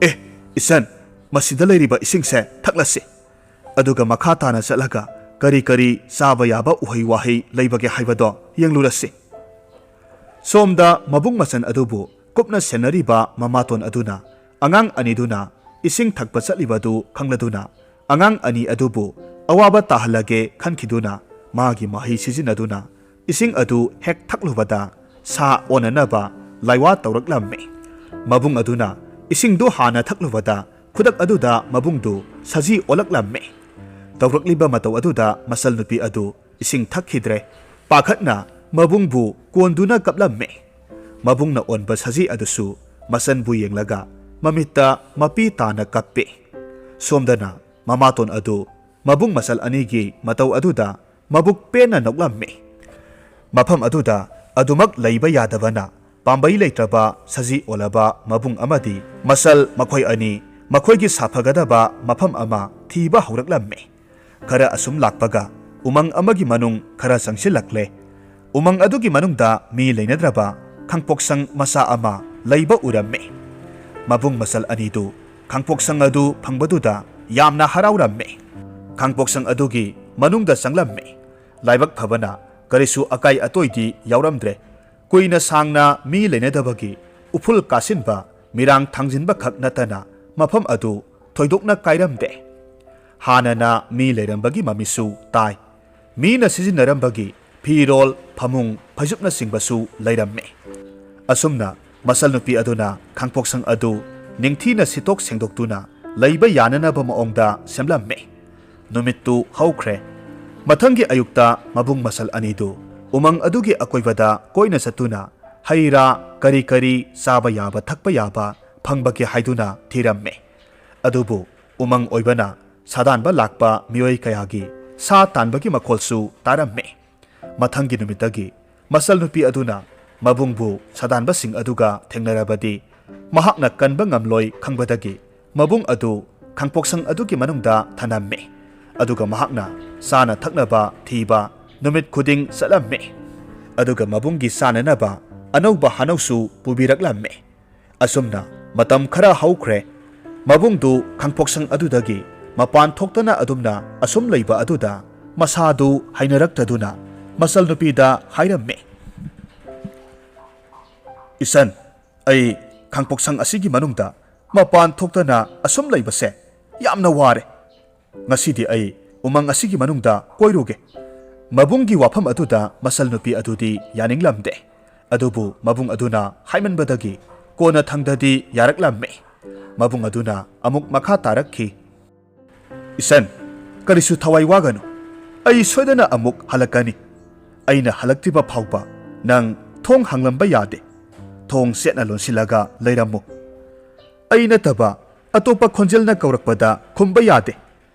"ꯑꯦ, ꯏꯆꯟ, ꯃꯁꯤꯗ ꯂꯩꯔꯤꯕ ꯏꯁꯤꯡꯁꯦ ꯊꯛꯂꯁꯤ꯫ ꯑꯗꯨꯒ ꯃꯈꯥ ꯇꯥꯅ ꯆꯠꯂꯒ ꯀꯔꯤ ꯀꯔꯤ ꯆꯥꯕ ꯌꯥꯕ ꯎꯍꯩ ꯋꯥꯍꯩ ꯂꯩꯕꯒꯦ ꯍꯥꯏꯕꯗꯣ ꯌꯦꯡꯂꯨꯔꯁꯤ꯫" ꯁꯣꯝꯗ ꯃꯕꯨꯡ ꯃꯆꯟ ꯑꯗꯨꯕꯨ ꯀꯨꯞꯅ ꯁꯦꯟꯅꯔꯤꯕ ꯃꯃꯥꯇꯣꯟ ꯑꯗꯨꯅ ꯑꯉꯥꯡ ꯑꯅꯤꯗꯨꯅ ꯏꯁꯤꯡ ꯊꯛꯄ ꯆꯠꯂꯤꯕꯗꯨ ꯈꯪꯂꯗꯨꯅ, ꯑꯉꯥꯡ ꯑꯅꯤ ꯑꯗꯨꯕꯨ ꯑꯋꯥꯕ ꯇꯥꯍꯜꯂꯒꯦ ꯈꯟꯈꯤꯗꯨꯅ, ꯃꯥꯒꯤ ꯃꯍꯩ ꯁꯤꯖꯤꯟꯅꯗꯨꯅ ꯏꯁꯤꯡ ꯑꯗꯨ ꯍꯦꯛ ꯊꯛꯂꯨꯕꯗ ꯁꯥ ꯑꯣꯟꯅꯅꯕ ꯂꯥꯏꯋꯥ ꯇꯧꯔꯛꯂꯝꯃꯤ꯫ ꯃꯕꯨꯡ ꯑꯗꯨꯅ ꯏꯁꯤꯡꯗꯨ ꯍꯥꯟꯅ ꯊꯛꯂꯨꯕꯗ ꯈꯨꯗꯛ ꯑꯗꯨꯗ ꯃꯕꯨꯡꯗꯨ ꯁꯖꯤ ꯑꯣꯜꯂꯛꯂꯝꯃꯤ꯫ ꯇꯧꯔꯛꯂꯤꯕ ꯃꯇꯧ ꯑꯗꯨꯗ ꯃꯆꯜ ꯅꯨꯄꯤ ꯑꯗꯨ ꯏꯁꯤꯡ ꯊꯛꯈꯤꯗ꯭ꯔꯦ꯫ ꯄꯥꯈꯠꯅ ꯃꯕꯨꯡꯕꯨ ꯀꯣꯟꯗꯨꯅ ꯀꯞꯂꯝꯃꯤ꯫ ꯃꯕꯨꯡꯅ ꯑꯣꯟꯕ ꯁꯖꯤ ꯑꯗꯨꯁꯨ ꯃꯆꯟꯕꯨ ꯌꯦꯡꯂꯒ ꯃꯃꯤꯠꯇ ꯃꯄꯤ ꯇꯥꯅ ꯀꯞꯄꯤ꯫ ꯁꯣꯝꯗꯅ ꯃꯃꯥꯇꯣꯟ ꯑꯗꯨ ꯃꯕꯨꯡ ꯃꯆꯜ ꯑꯅꯤꯒꯤ ꯃꯇꯧ ꯑꯗꯨꯗ ꯃꯕꯨꯛ ꯄꯦꯟꯅ ꯅꯣꯛꯂꯝꯃꯤ꯫ ꯃꯐꯝ ꯑꯗꯨꯗ ꯑꯗꯨꯃꯛ ꯂꯩꯕ ꯌꯥꯗꯕꯅ ꯄꯥꯝꯕꯩ ꯂꯩꯇ꯭ꯔꯕ ꯁꯖꯤ ꯑꯣꯜꯂꯕ ꯃꯕꯨꯡ ꯑꯃꯗꯤ ꯃꯆꯜ ꯃꯈꯣꯏ ꯑꯅꯤ ꯃꯈꯣꯏꯒꯤ ꯁꯥꯐꯒꯗꯕ ꯃꯐꯝ ꯑꯃ ꯊꯤꯕ ꯍꯧꯔꯛꯂꯝꯃꯤ꯫ ꯈꯔ ꯑꯁꯨꯝ ꯂꯥꯛꯄꯒ ꯎꯃꯪ ꯑꯃꯒꯤ ꯃꯅꯨꯡ ꯈꯔ ꯆꯪꯁꯤꯜꯂꯛꯂꯦ꯫ ꯎꯃꯪ ꯑꯗꯨꯒꯤ ꯃꯅꯨꯡꯗ ꯃꯤ ꯂꯩꯅꯗ꯭ꯔꯕ ꯈꯥꯡꯄꯣꯛꯁꯪ ꯃꯆꯥ ꯑꯃ ꯂꯩꯕ ꯎꯔꯝꯃꯤ꯫ ꯃꯕꯨꯡ ꯃꯆꯜ ꯑꯅꯤꯗꯨ ꯈꯥꯡꯄꯣꯛꯁꯪ ꯑꯗꯨ ꯐꯪꯕꯗꯨꯗ ꯌꯥꯝꯅ ꯍꯔꯥꯎꯔꯝꯃꯤ꯫ ꯈꯥꯡꯄꯣꯛꯁꯪ ꯑꯗꯨꯒꯤ ꯃꯅꯨꯡꯗ ꯆꯪꯂꯝꯃꯤ꯫ ꯂꯥꯏꯕꯛ ꯐꯕꯅ ꯀꯔꯤꯁꯨ ꯑꯀꯥꯏ ꯑꯇꯣꯏꯗꯤ ꯌꯥꯎꯔꯝꯗ꯭ꯔꯦ꯫ ꯀꯨꯏꯅ ꯁꯥꯡꯅ ꯃꯤ ꯂꯩꯅꯗꯕꯒꯤ ꯎꯐꯨꯜ ꯀꯥꯁꯤꯟꯕ, ꯃꯤꯔꯥꯡ ꯊꯥꯡꯖꯤꯟꯕ ꯈꯛ ꯅꯠꯇꯅ ꯃꯐꯝ ꯑꯗꯨ ꯊꯣꯏꯗꯣꯛꯅ ꯀꯥꯏꯔꯝꯗꯦ꯫ ꯍꯥꯟꯅꯅ ꯃꯤ ꯂꯩꯔꯝꯕꯒꯤ ꯃꯃꯤꯁꯨ ꯇꯥꯏ꯫ ꯃꯤꯅ ꯁꯤꯖꯤꯟꯅꯔꯝꯕꯒꯤ ꯐꯤꯔꯣꯜ, ꯐꯃꯨꯡ, ꯐꯩꯖꯨꯞꯅꯆꯤꯡꯕꯁꯨ ꯂꯩꯔꯝꯃꯤ꯫ ꯑꯁꯨꯝꯅ ꯃꯆꯜ ꯅꯨꯄꯤ ꯑꯗꯨꯅ ꯈꯥꯡꯄꯣꯛꯁꯪ ꯑꯗꯨ ꯅꯤꯡꯊꯤꯅ ꯁꯤꯠꯇꯣꯛ ꯁꯦꯡꯗꯣꯛꯇꯨꯅ ꯂꯩꯕ ꯌꯥꯅꯅꯕ ꯃꯑꯣꯡꯗ ꯁꯦꯝꯂꯝꯃꯤ꯫ ꯅꯨꯃꯤꯠꯇꯨ ꯍꯧꯈ꯭ꯔꯦ꯫ ꯃꯊꯪꯒꯤ ꯑꯌꯨꯛꯇ ꯃꯕꯨꯡ ꯃꯆꯜ ꯑꯅꯤꯗꯨ ꯎꯃꯪ ꯑꯗꯨꯒꯤ ꯑꯀꯣꯏꯕꯗ ꯀꯣꯏꯅ ꯆꯠꯇꯨꯅ ꯍꯩ ꯔꯥ ꯀꯔꯤ ꯀꯔꯤ ꯆꯥꯕ ꯌꯥꯕ ꯊꯛꯄ ꯌꯥꯕ ꯐꯪꯕꯒꯦ ꯍꯥꯏꯗꯨꯅ ꯊꯤꯔꯝꯃꯤ꯫ ꯑꯗꯨꯕꯨ ꯎꯃꯪ ꯑꯣꯏꯕꯅ ꯁꯥꯗꯥꯟꯕ ꯂꯥꯛꯄ ꯃꯤꯑꯣꯏ ꯀꯌꯥꯒꯤ ꯁꯥ ꯇꯥꯟꯕꯒꯤ ꯃꯈꯣꯜꯁꯨ ꯇꯥꯔꯝꯃꯤ꯫ ꯃꯊꯪꯒꯤ ꯅꯨꯃꯤꯠꯇꯒꯤ ꯃꯆꯜ ꯅꯨꯄꯤ ꯑꯗꯨꯅ ꯃꯕꯨꯡꯕꯨ ꯁꯥꯗꯥꯟꯕꯁꯤꯡ ꯑꯗꯨꯒ ꯊꯦꯡꯅꯔꯕꯗꯤ ꯃꯍꯥꯛꯅ ꯀꯟꯕ ꯉꯝꯂꯣꯏ ꯈꯪꯕꯗꯒꯤ ꯃꯕꯨꯡ ꯑꯗꯨ ꯈꯥꯡꯄꯣꯛꯁꯪ ꯑꯗꯨꯒꯤ ꯃꯅꯨꯡꯗ ꯊꯅꯝꯃꯤ꯫ ꯑꯗꯨꯒ ꯃꯍꯥꯛꯅ ꯆꯥꯅ ꯊꯛꯅꯕ ꯊꯤꯕ ꯅꯨꯃꯤꯠ ꯈꯨꯗꯤꯡ ꯆꯠꯂꯝꯃꯤ꯫ ꯑꯗꯨꯒ ꯃꯕꯨꯡꯒꯤ ꯆꯥꯅꯅꯕ ꯑꯅꯧꯕ ꯍꯥꯅꯧꯁꯨ ꯄꯨꯕꯤꯔꯛꯂꯝꯃꯤ꯫ ꯑꯁꯨꯝꯅ ꯃꯇꯝ ꯈꯔ ꯍꯧꯈ꯭ꯔꯦ꯫ ꯃꯕꯨꯡꯗꯨ ꯈꯥꯡꯄꯣꯛꯁꯪ ꯑꯗꯨꯗꯒꯤ ꯃꯄꯥꯟ ꯊꯣꯛꯇꯅ ꯑꯗꯨꯝꯅ ꯑꯁꯨꯝ ꯂꯩꯕ ꯑꯗꯨꯗ ꯃꯁꯥꯗꯨ ꯍꯩꯅꯔꯛꯇꯗꯨꯅ ꯃꯆꯜ ꯅꯨꯄꯤꯗ ꯍꯥꯏꯔꯝꯃꯤ, "ꯏꯆꯟ, ꯑꯩ ꯈꯥꯡꯄꯣꯛꯁꯪ ꯑꯁꯤꯒꯤ ꯃꯅꯨꯡꯗ ꯃꯄꯥꯟ ꯊꯣꯛꯇꯅ ꯑꯁꯨꯝ ꯂꯩꯕꯁꯦ ꯌꯥꯝꯅ ꯋꯥꯔꯦ꯫ ꯉꯁꯤꯗꯤ ꯑꯩ ꯎꯃꯪ ꯑꯁꯤꯒꯤ ꯃꯅꯨꯡꯗ ꯀꯣꯏꯔꯨꯒꯦ꯫ ꯃꯕꯨꯡꯒꯤ ꯋꯥꯐꯝ ꯑꯗꯨꯗ ꯃꯆꯜ ꯅꯨꯄꯤ ꯑꯗꯨꯗꯤ ꯌꯥꯅꯤꯡꯂꯝꯗꯦ꯫ ꯑꯗꯨꯕꯨ ꯃꯕꯨꯡ ꯑꯗꯨꯅ ꯍꯥꯏꯃꯟꯕꯗꯒꯤ ꯀꯣꯟꯅꯊꯪꯗꯗꯤ ꯌꯥꯔꯛꯂꯝꯃꯤ꯫ ꯃꯕꯨꯡ ꯑꯗꯨꯅ ꯑꯃꯨꯛ ꯃꯈꯥ ꯇꯥꯔꯛꯈꯤ, "ꯏꯆꯟ, ꯀꯔꯤꯁꯨ ꯊꯋꯥꯏ ꯋꯥꯒꯅꯨ꯫ ꯑꯩ ꯁꯣꯏꯗꯅ ꯑꯃꯨꯛ ꯍꯜꯂꯛꯀꯅꯤ꯫ ꯑꯩꯅ ꯍꯜꯂꯛꯇ꯭ꯔꯤꯕ ꯐꯥꯎꯕ ꯅꯪ ꯊꯣꯡ ꯍꯥꯡꯂꯝꯕ ꯌꯥꯗꯦ꯫ ꯊꯣꯡ ꯆꯦꯠꯅ ꯂꯣꯟꯁꯤꯜꯂꯒ ꯂꯩꯔꯝꯃꯨ꯫ ꯑꯩ ꯅꯠꯇꯕ ꯑꯇꯣꯞꯄ ꯈꯣꯟꯖꯦꯜꯅ ꯀꯧꯔꯛꯄꯗ ꯈꯨꯝꯕ ꯌꯥꯗꯦ꯫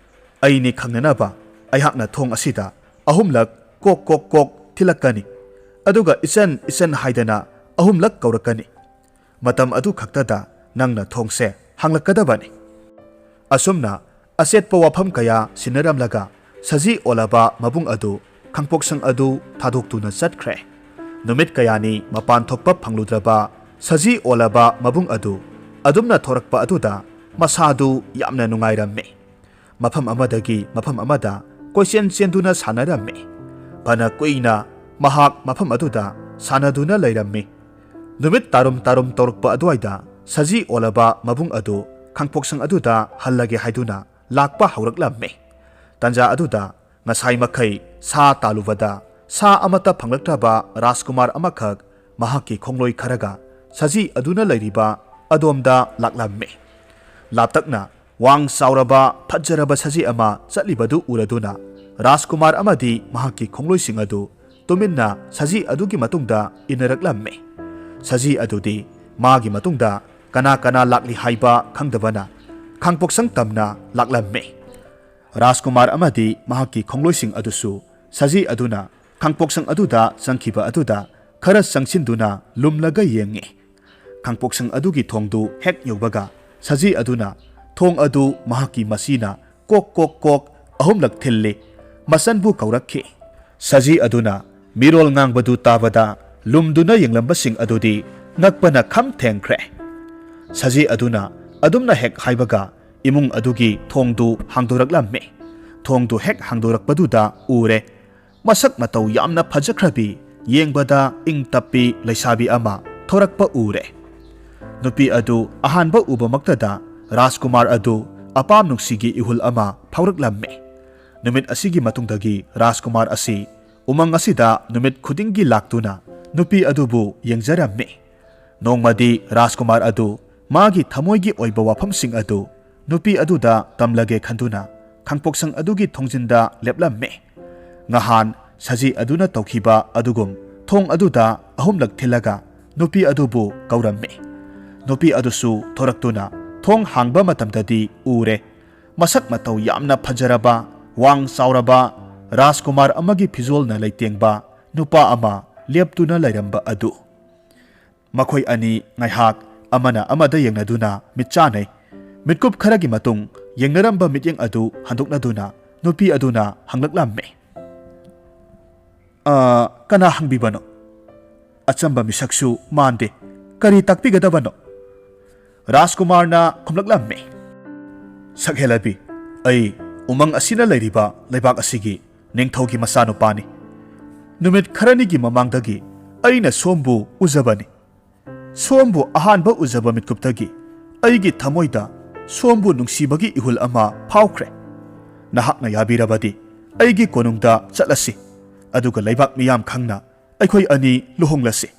ꯑꯩꯅꯤ ꯈꯪꯅꯅꯕ ꯑꯩꯍꯥꯛꯅ ꯊꯣꯡ ꯑꯁꯤꯗ ꯑꯍꯨꯝꯂꯛ ꯀꯣꯛ ꯀꯣꯛ ꯀꯣꯛ ꯊꯤꯜꯂꯛꯀꯅꯤ꯫ ꯑꯗꯨꯒ ꯏꯆꯟ, ꯏꯆꯟ ꯍꯥꯏꯗꯅ ꯑꯍꯨꯝꯂꯛ ꯀꯧꯔꯛꯀꯅꯤ꯫ ꯃꯇꯝ ꯑꯗꯨ ꯈꯛꯇꯗ ꯅꯪꯅ ꯊꯣꯡꯁꯦ ꯍꯥꯡꯂꯛꯀꯗꯕꯅꯤ꯫" ꯑꯁꯨꯝꯅ ꯑꯆꯦꯠꯄ ꯋꯥꯐꯝ ꯀꯌꯥ ꯁꯤꯟꯅꯔꯝꯂꯒ ꯁꯖꯤ ꯑꯣꯜꯂꯕ ꯃꯕꯨꯡ ꯑꯗꯨ ꯈꯥꯡꯄꯣꯛꯁꯪ ꯑꯗꯨ ꯊꯥꯗꯣꯛꯇꯨꯅ ꯆꯠꯈ꯭ꯔꯦ꯫ ꯅꯨꯃꯤꯠ ꯀꯌꯥꯅꯤ ꯃꯄꯥꯟ ꯊꯣꯛꯄ ꯐꯪꯂꯨꯗ꯭ꯔꯕ ꯁꯖꯤ ꯑꯣꯜꯂꯕ ꯃꯕꯨꯡ ꯑꯗꯨ ꯑꯗꯨꯝꯅ ꯊꯣꯔꯛꯄ ꯑꯗꯨꯗ ꯃꯁꯥꯗꯨ ꯌꯥꯝꯅ ꯅꯨꯡꯉꯥꯏꯔꯝꯃꯤ꯫ ꯃꯐꯝ ꯑꯃꯗꯒꯤ ꯃꯐꯝ ꯑꯃꯗ ꯀꯣꯏꯆꯦꯟ ꯆꯦꯟꯗꯨꯅ ꯁꯥꯟꯅꯔꯝꯃꯤ꯫ ꯐꯅ ꯀꯨꯏꯅ ꯃꯍꯥꯛ ꯃꯐꯝ ꯑꯗꯨꯗ ꯁꯥꯟꯅꯗꯨꯅ ꯂꯩꯔꯝꯃꯤ꯫ ꯅꯨꯃꯤꯠ ꯇꯥꯔꯨꯝ ꯇꯥꯔꯨꯝ ꯇꯧꯔꯛꯄ ꯑꯗꯨꯋꯥꯏꯗ ꯁꯖꯤ ꯑꯣꯜꯂꯕ ꯃꯕꯨꯡ ꯑꯗꯨ ꯈꯥꯡꯄꯣꯛꯁꯪ ꯑꯗꯨꯗ ꯍꯜꯂꯒꯦ ꯍꯥꯏꯗꯨꯅ ꯂꯥꯛꯄ ꯍꯧꯔꯛꯂꯝꯃꯤ꯫ ꯇꯟꯖꯥ ꯑꯗꯨꯗ ꯉꯁꯥꯏ ꯃꯈꯩ ꯁꯥ ꯇꯥꯜꯂꯨꯕꯗ ꯁꯥ ꯑꯃꯠꯇ ꯐꯪꯂꯛꯇ꯭ꯔꯕ ꯔꯥꯖꯀꯨꯃꯥꯔ ꯑꯃꯈꯛ ꯃꯍꯥꯛꯀꯤ ꯈꯣꯡꯂꯣꯏ ꯈꯔꯒ ꯁꯖꯤ ꯑꯗꯨꯅ ꯂꯩꯔꯤꯕ ꯑꯗꯣꯝꯗ ꯂꯥꯛꯂꯝꯃꯤ꯫ ꯂꯥꯞꯇꯛꯅ ꯋꯥꯡ ꯆꯥꯎꯔꯕ ꯐꯖꯔꯕ ꯁꯖꯤ ꯑꯃ ꯆꯠꯂꯤꯕꯗꯨ ꯎꯔꯗꯨꯅ ꯔꯥꯖꯀꯨꯃꯥꯔ ꯑꯃꯗꯤ ꯃꯍꯥꯛꯀꯤ ꯈꯣꯡꯂꯣꯏꯁꯤꯡ ꯑꯗꯨ ꯇꯨꯃꯤꯟꯅ ꯁꯖꯤ ꯑꯗꯨꯒꯤ ꯃꯇꯨꯡꯗ ꯏꯟꯅꯔꯛꯂꯝꯃꯤ꯫ ꯁꯖꯤ ꯑꯗꯨꯗꯤ ꯃꯥꯒꯤ ꯃꯇꯨꯡꯗ ꯀꯅꯥ ꯀꯅꯥ ꯂꯥꯛꯂꯤ ꯍꯥꯏꯕ ꯈꯪꯗꯕꯅ ꯈꯥꯡꯄꯣꯛꯁꯪ ꯇꯝꯅ ꯂꯥꯛꯂꯝꯃꯤ꯫ ꯔꯥꯖꯀꯨꯃꯥꯔ ꯑꯃꯗꯤ ꯃꯍꯥꯛꯀꯤ ꯈꯣꯡꯂꯣꯏꯁꯤꯡ ꯑꯗꯨꯁꯨ ꯁꯖꯤ ꯑꯗꯨꯅ ꯈꯥꯡꯄꯣꯛꯁꯪ ꯑꯗꯨꯗ ꯆꯪꯈꯤꯕ ꯑꯗꯨꯗ ꯈꯔ ꯆꯪꯁꯤꯟꯗꯨꯅ ꯂꯨꯝꯂꯒ ꯌꯦꯡꯉꯤ꯫ ꯈꯥꯡꯄꯣꯛꯁꯪ ꯑꯗꯨꯒꯤ ꯊꯣꯡꯗꯨ ꯍꯦꯛ ꯌꯧꯕꯒ ꯁꯖꯤ ꯑꯗꯨꯅ ꯊꯣꯡ ꯑꯗꯨ ꯃꯍꯥꯛꯀꯤ ꯃꯁꯤꯅ ꯀꯣꯛ ꯀꯣꯛ ꯀꯣꯛ ꯑꯍꯨꯝꯂꯛ ꯊꯤꯜꯂꯤ꯫ ꯃꯆꯟꯕꯨ ꯀꯧꯔꯛꯈꯤ꯫ ꯁꯖꯤ ꯑꯗꯨꯅ ꯃꯤꯔꯣꯜ ꯉꯥꯡꯕꯗꯨ ꯇꯥꯕꯗ ꯂꯨꯝꯗꯨꯅ ꯌꯦꯡꯂꯝꯕꯁꯤꯡ ꯑꯗꯨꯗꯤ ꯉꯛꯄꯅ ꯈꯝ ꯊꯦꯡꯈ꯭ꯔꯦ꯫ ꯁꯖꯤ ꯑꯗꯨꯅ ꯑꯗꯨꯝꯅ ꯍꯦꯛ ꯍꯥꯏꯕꯒ ꯏꯃꯨꯡ ꯑꯗꯨꯒꯤ ꯊꯣꯡꯗꯨ ꯍꯥꯡꯗꯣꯔꯛꯂꯝꯃꯤ꯫ ꯊꯣꯡꯗꯨ ꯍꯦꯛ ꯍꯥꯡꯗꯣꯔꯛꯄꯗꯨꯗ ꯎꯔꯦ꯫ ꯃꯁꯛ ꯃꯇꯧ ꯌꯥꯝꯅ ꯐꯖꯈ꯭ꯔꯕꯤ, ꯌꯦꯡꯕꯗ ꯏꯪ ꯇꯞꯄꯤ ꯂꯩꯁꯥꯕꯤ ꯑꯃ ꯊꯣꯔꯛꯄ ꯎꯔꯦ꯫ ꯅꯨꯄꯤ ꯑꯗꯨ ꯑꯍꯥꯟꯕ ꯎꯕꯃꯛꯇꯗ ꯔꯥꯖꯀꯨꯃꯥꯔ ꯑꯗꯨ ꯑꯄꯥꯝ ꯅꯨꯡꯁꯤꯒꯤ ꯏꯍꯨꯜ ꯑꯃ ꯐꯥꯎꯔꯛꯂꯝꯃꯤ꯫ ꯅꯨꯃꯤꯠ ꯑꯁꯤꯒꯤ ꯃꯇꯨꯡꯗꯒꯤ ꯔꯥꯖꯀꯨꯃꯥꯔ ꯑꯁꯤ ꯎꯃꯪ ꯑꯁꯤꯗ ꯅꯨꯃꯤꯠ ꯈꯨꯗꯤꯡꯒꯤ ꯂꯥꯛꯇꯨꯅ ꯅꯨꯄꯤ ꯑꯗꯨꯕꯨ ꯌꯦꯡꯖꯔꯝꯃꯤ꯫ ꯅꯣꯡꯃꯗꯤ ꯔꯥꯖꯀꯨꯃꯥꯔ ꯑꯗꯨ ꯃꯥꯒꯤ ꯊꯃꯣꯏꯒꯤ ꯑꯣꯏꯕ ꯋꯥꯐꯝꯁꯤꯡ ꯑꯗꯨ ꯅꯨꯄꯤ ꯑꯗꯨꯗ ꯇꯝꯂꯒꯦ ꯈꯟꯗꯨꯅ ꯈꯥꯡꯄꯣꯛꯁꯪ ꯑꯗꯨꯒꯤ ꯊꯣꯡꯖꯤꯟꯗ ꯂꯦꯞꯂꯝꯃꯤ꯫ ꯉꯍꯥꯟ ꯁꯖꯤ ꯑꯗꯨꯅ ꯇꯧꯈꯤꯕ ꯑꯗꯨꯒꯨꯝ ꯊꯣꯡ ꯑꯗꯨꯗ ꯑꯍꯨꯝꯂꯛ ꯊꯤꯜꯂꯒ ꯅꯨꯄꯤ ꯑꯗꯨꯕꯨ ꯀꯧꯔꯝꯃꯤ꯫ ꯅꯨꯄꯤ ꯑꯗꯨꯁꯨ ꯊꯣꯔꯛꯇꯨꯅ ꯊꯣꯡ ꯍꯥꯡꯕ ꯃꯇꯝꯗꯗꯤ ꯎꯔꯦ꯫ ꯃꯁꯛ ꯃꯇꯧ ꯌꯥꯝꯅ ꯐꯖꯔꯕ, ꯋꯥꯡ ꯆꯥꯎꯔꯕ ꯔꯥꯖꯀꯨꯃꯥꯔ ꯑꯃꯒꯤ ꯐꯤꯖꯣꯜꯅ ꯂꯩꯇꯦꯡꯕ ꯅꯨꯄꯥ ꯑꯃ ꯂꯦꯞꯇꯨꯅ ꯂꯩꯔꯝꯕ ꯑꯗꯨ꯫ ꯃꯈꯣꯏ ꯑꯅꯤ ꯉꯥꯏꯍꯥꯛ ꯑꯃꯅ ꯑꯃꯗ ꯌꯦꯡꯅꯗꯨꯅ ꯃꯤꯠ ꯆꯥꯅꯩ꯫ ꯃꯤꯠꯀꯨꯞ ꯈꯔꯒꯤ ꯃꯇꯨꯡ ꯌꯦꯡꯅꯔꯝꯕ ꯃꯤꯠꯌꯦꯡ ꯑꯗꯨ ꯍꯟꯗꯣꯛꯅꯗꯨꯅ ꯅꯨꯄꯤ ꯑꯗꯨꯅ ꯍꯪꯂꯛꯂꯝꯃꯤ, "ꯑ, ꯀꯅꯥ ꯍꯪꯕꯤꯕꯅꯣ? ꯑꯆꯝꯕ ꯃꯤꯁꯛꯁꯨ ꯃꯥꯟꯗꯦ꯫ ꯀꯔꯤ ꯇꯥꯛꯄꯤꯒꯗꯕꯅꯣ?" ꯔꯥꯖꯀꯨꯃꯥꯔꯅ ꯈꯨꯝꯂꯛꯂꯝꯃꯤ, "ꯁꯛꯍꯦꯜꯂꯕꯤ, ꯑꯩ ꯎꯃꯪ ꯑꯁꯤꯅ ꯂꯩꯔꯤꯕ ꯂꯩꯕꯥꯛ ꯑꯁꯤꯒꯤ ꯅꯤꯡꯊꯧꯒꯤ ꯃꯆꯥꯅꯨꯄꯥꯅꯤ꯫ ꯅꯨꯃꯤꯠ ꯈꯔꯅꯤꯒꯤ ꯃꯃꯥꯡꯗꯒꯤ ꯑꯩꯅ ꯁꯣꯝꯕꯨ ꯎꯖꯕꯅꯤ꯫ ꯁꯣꯝꯕꯨ ꯑꯍꯥꯟꯕ ꯎꯖꯕ ꯃꯤꯠꯀꯨꯞꯇꯒꯤ ꯑꯩꯒꯤ ꯊꯃꯣꯏꯗ ꯁꯣꯝꯕꯨ ꯅꯨꯡꯁꯤꯕꯒꯤ ꯏꯍꯨꯜ ꯑꯃ ꯐꯥꯎꯈ꯭ꯔꯦ꯫ ꯅꯍꯥꯛꯅ ꯌꯥꯕꯤꯔꯕꯗꯤ ꯑꯩꯒꯤ ꯀꯣꯅꯨꯡꯗ ꯆꯠꯂꯁꯤ, ꯑꯗꯨꯒ ꯂꯩꯕꯥꯛ ꯃꯤꯌꯥꯝ ꯈꯪꯅ ꯑꯩꯈꯣꯏ ꯑꯅꯤ ꯂꯨꯍꯣꯡꯂꯁꯤ꯫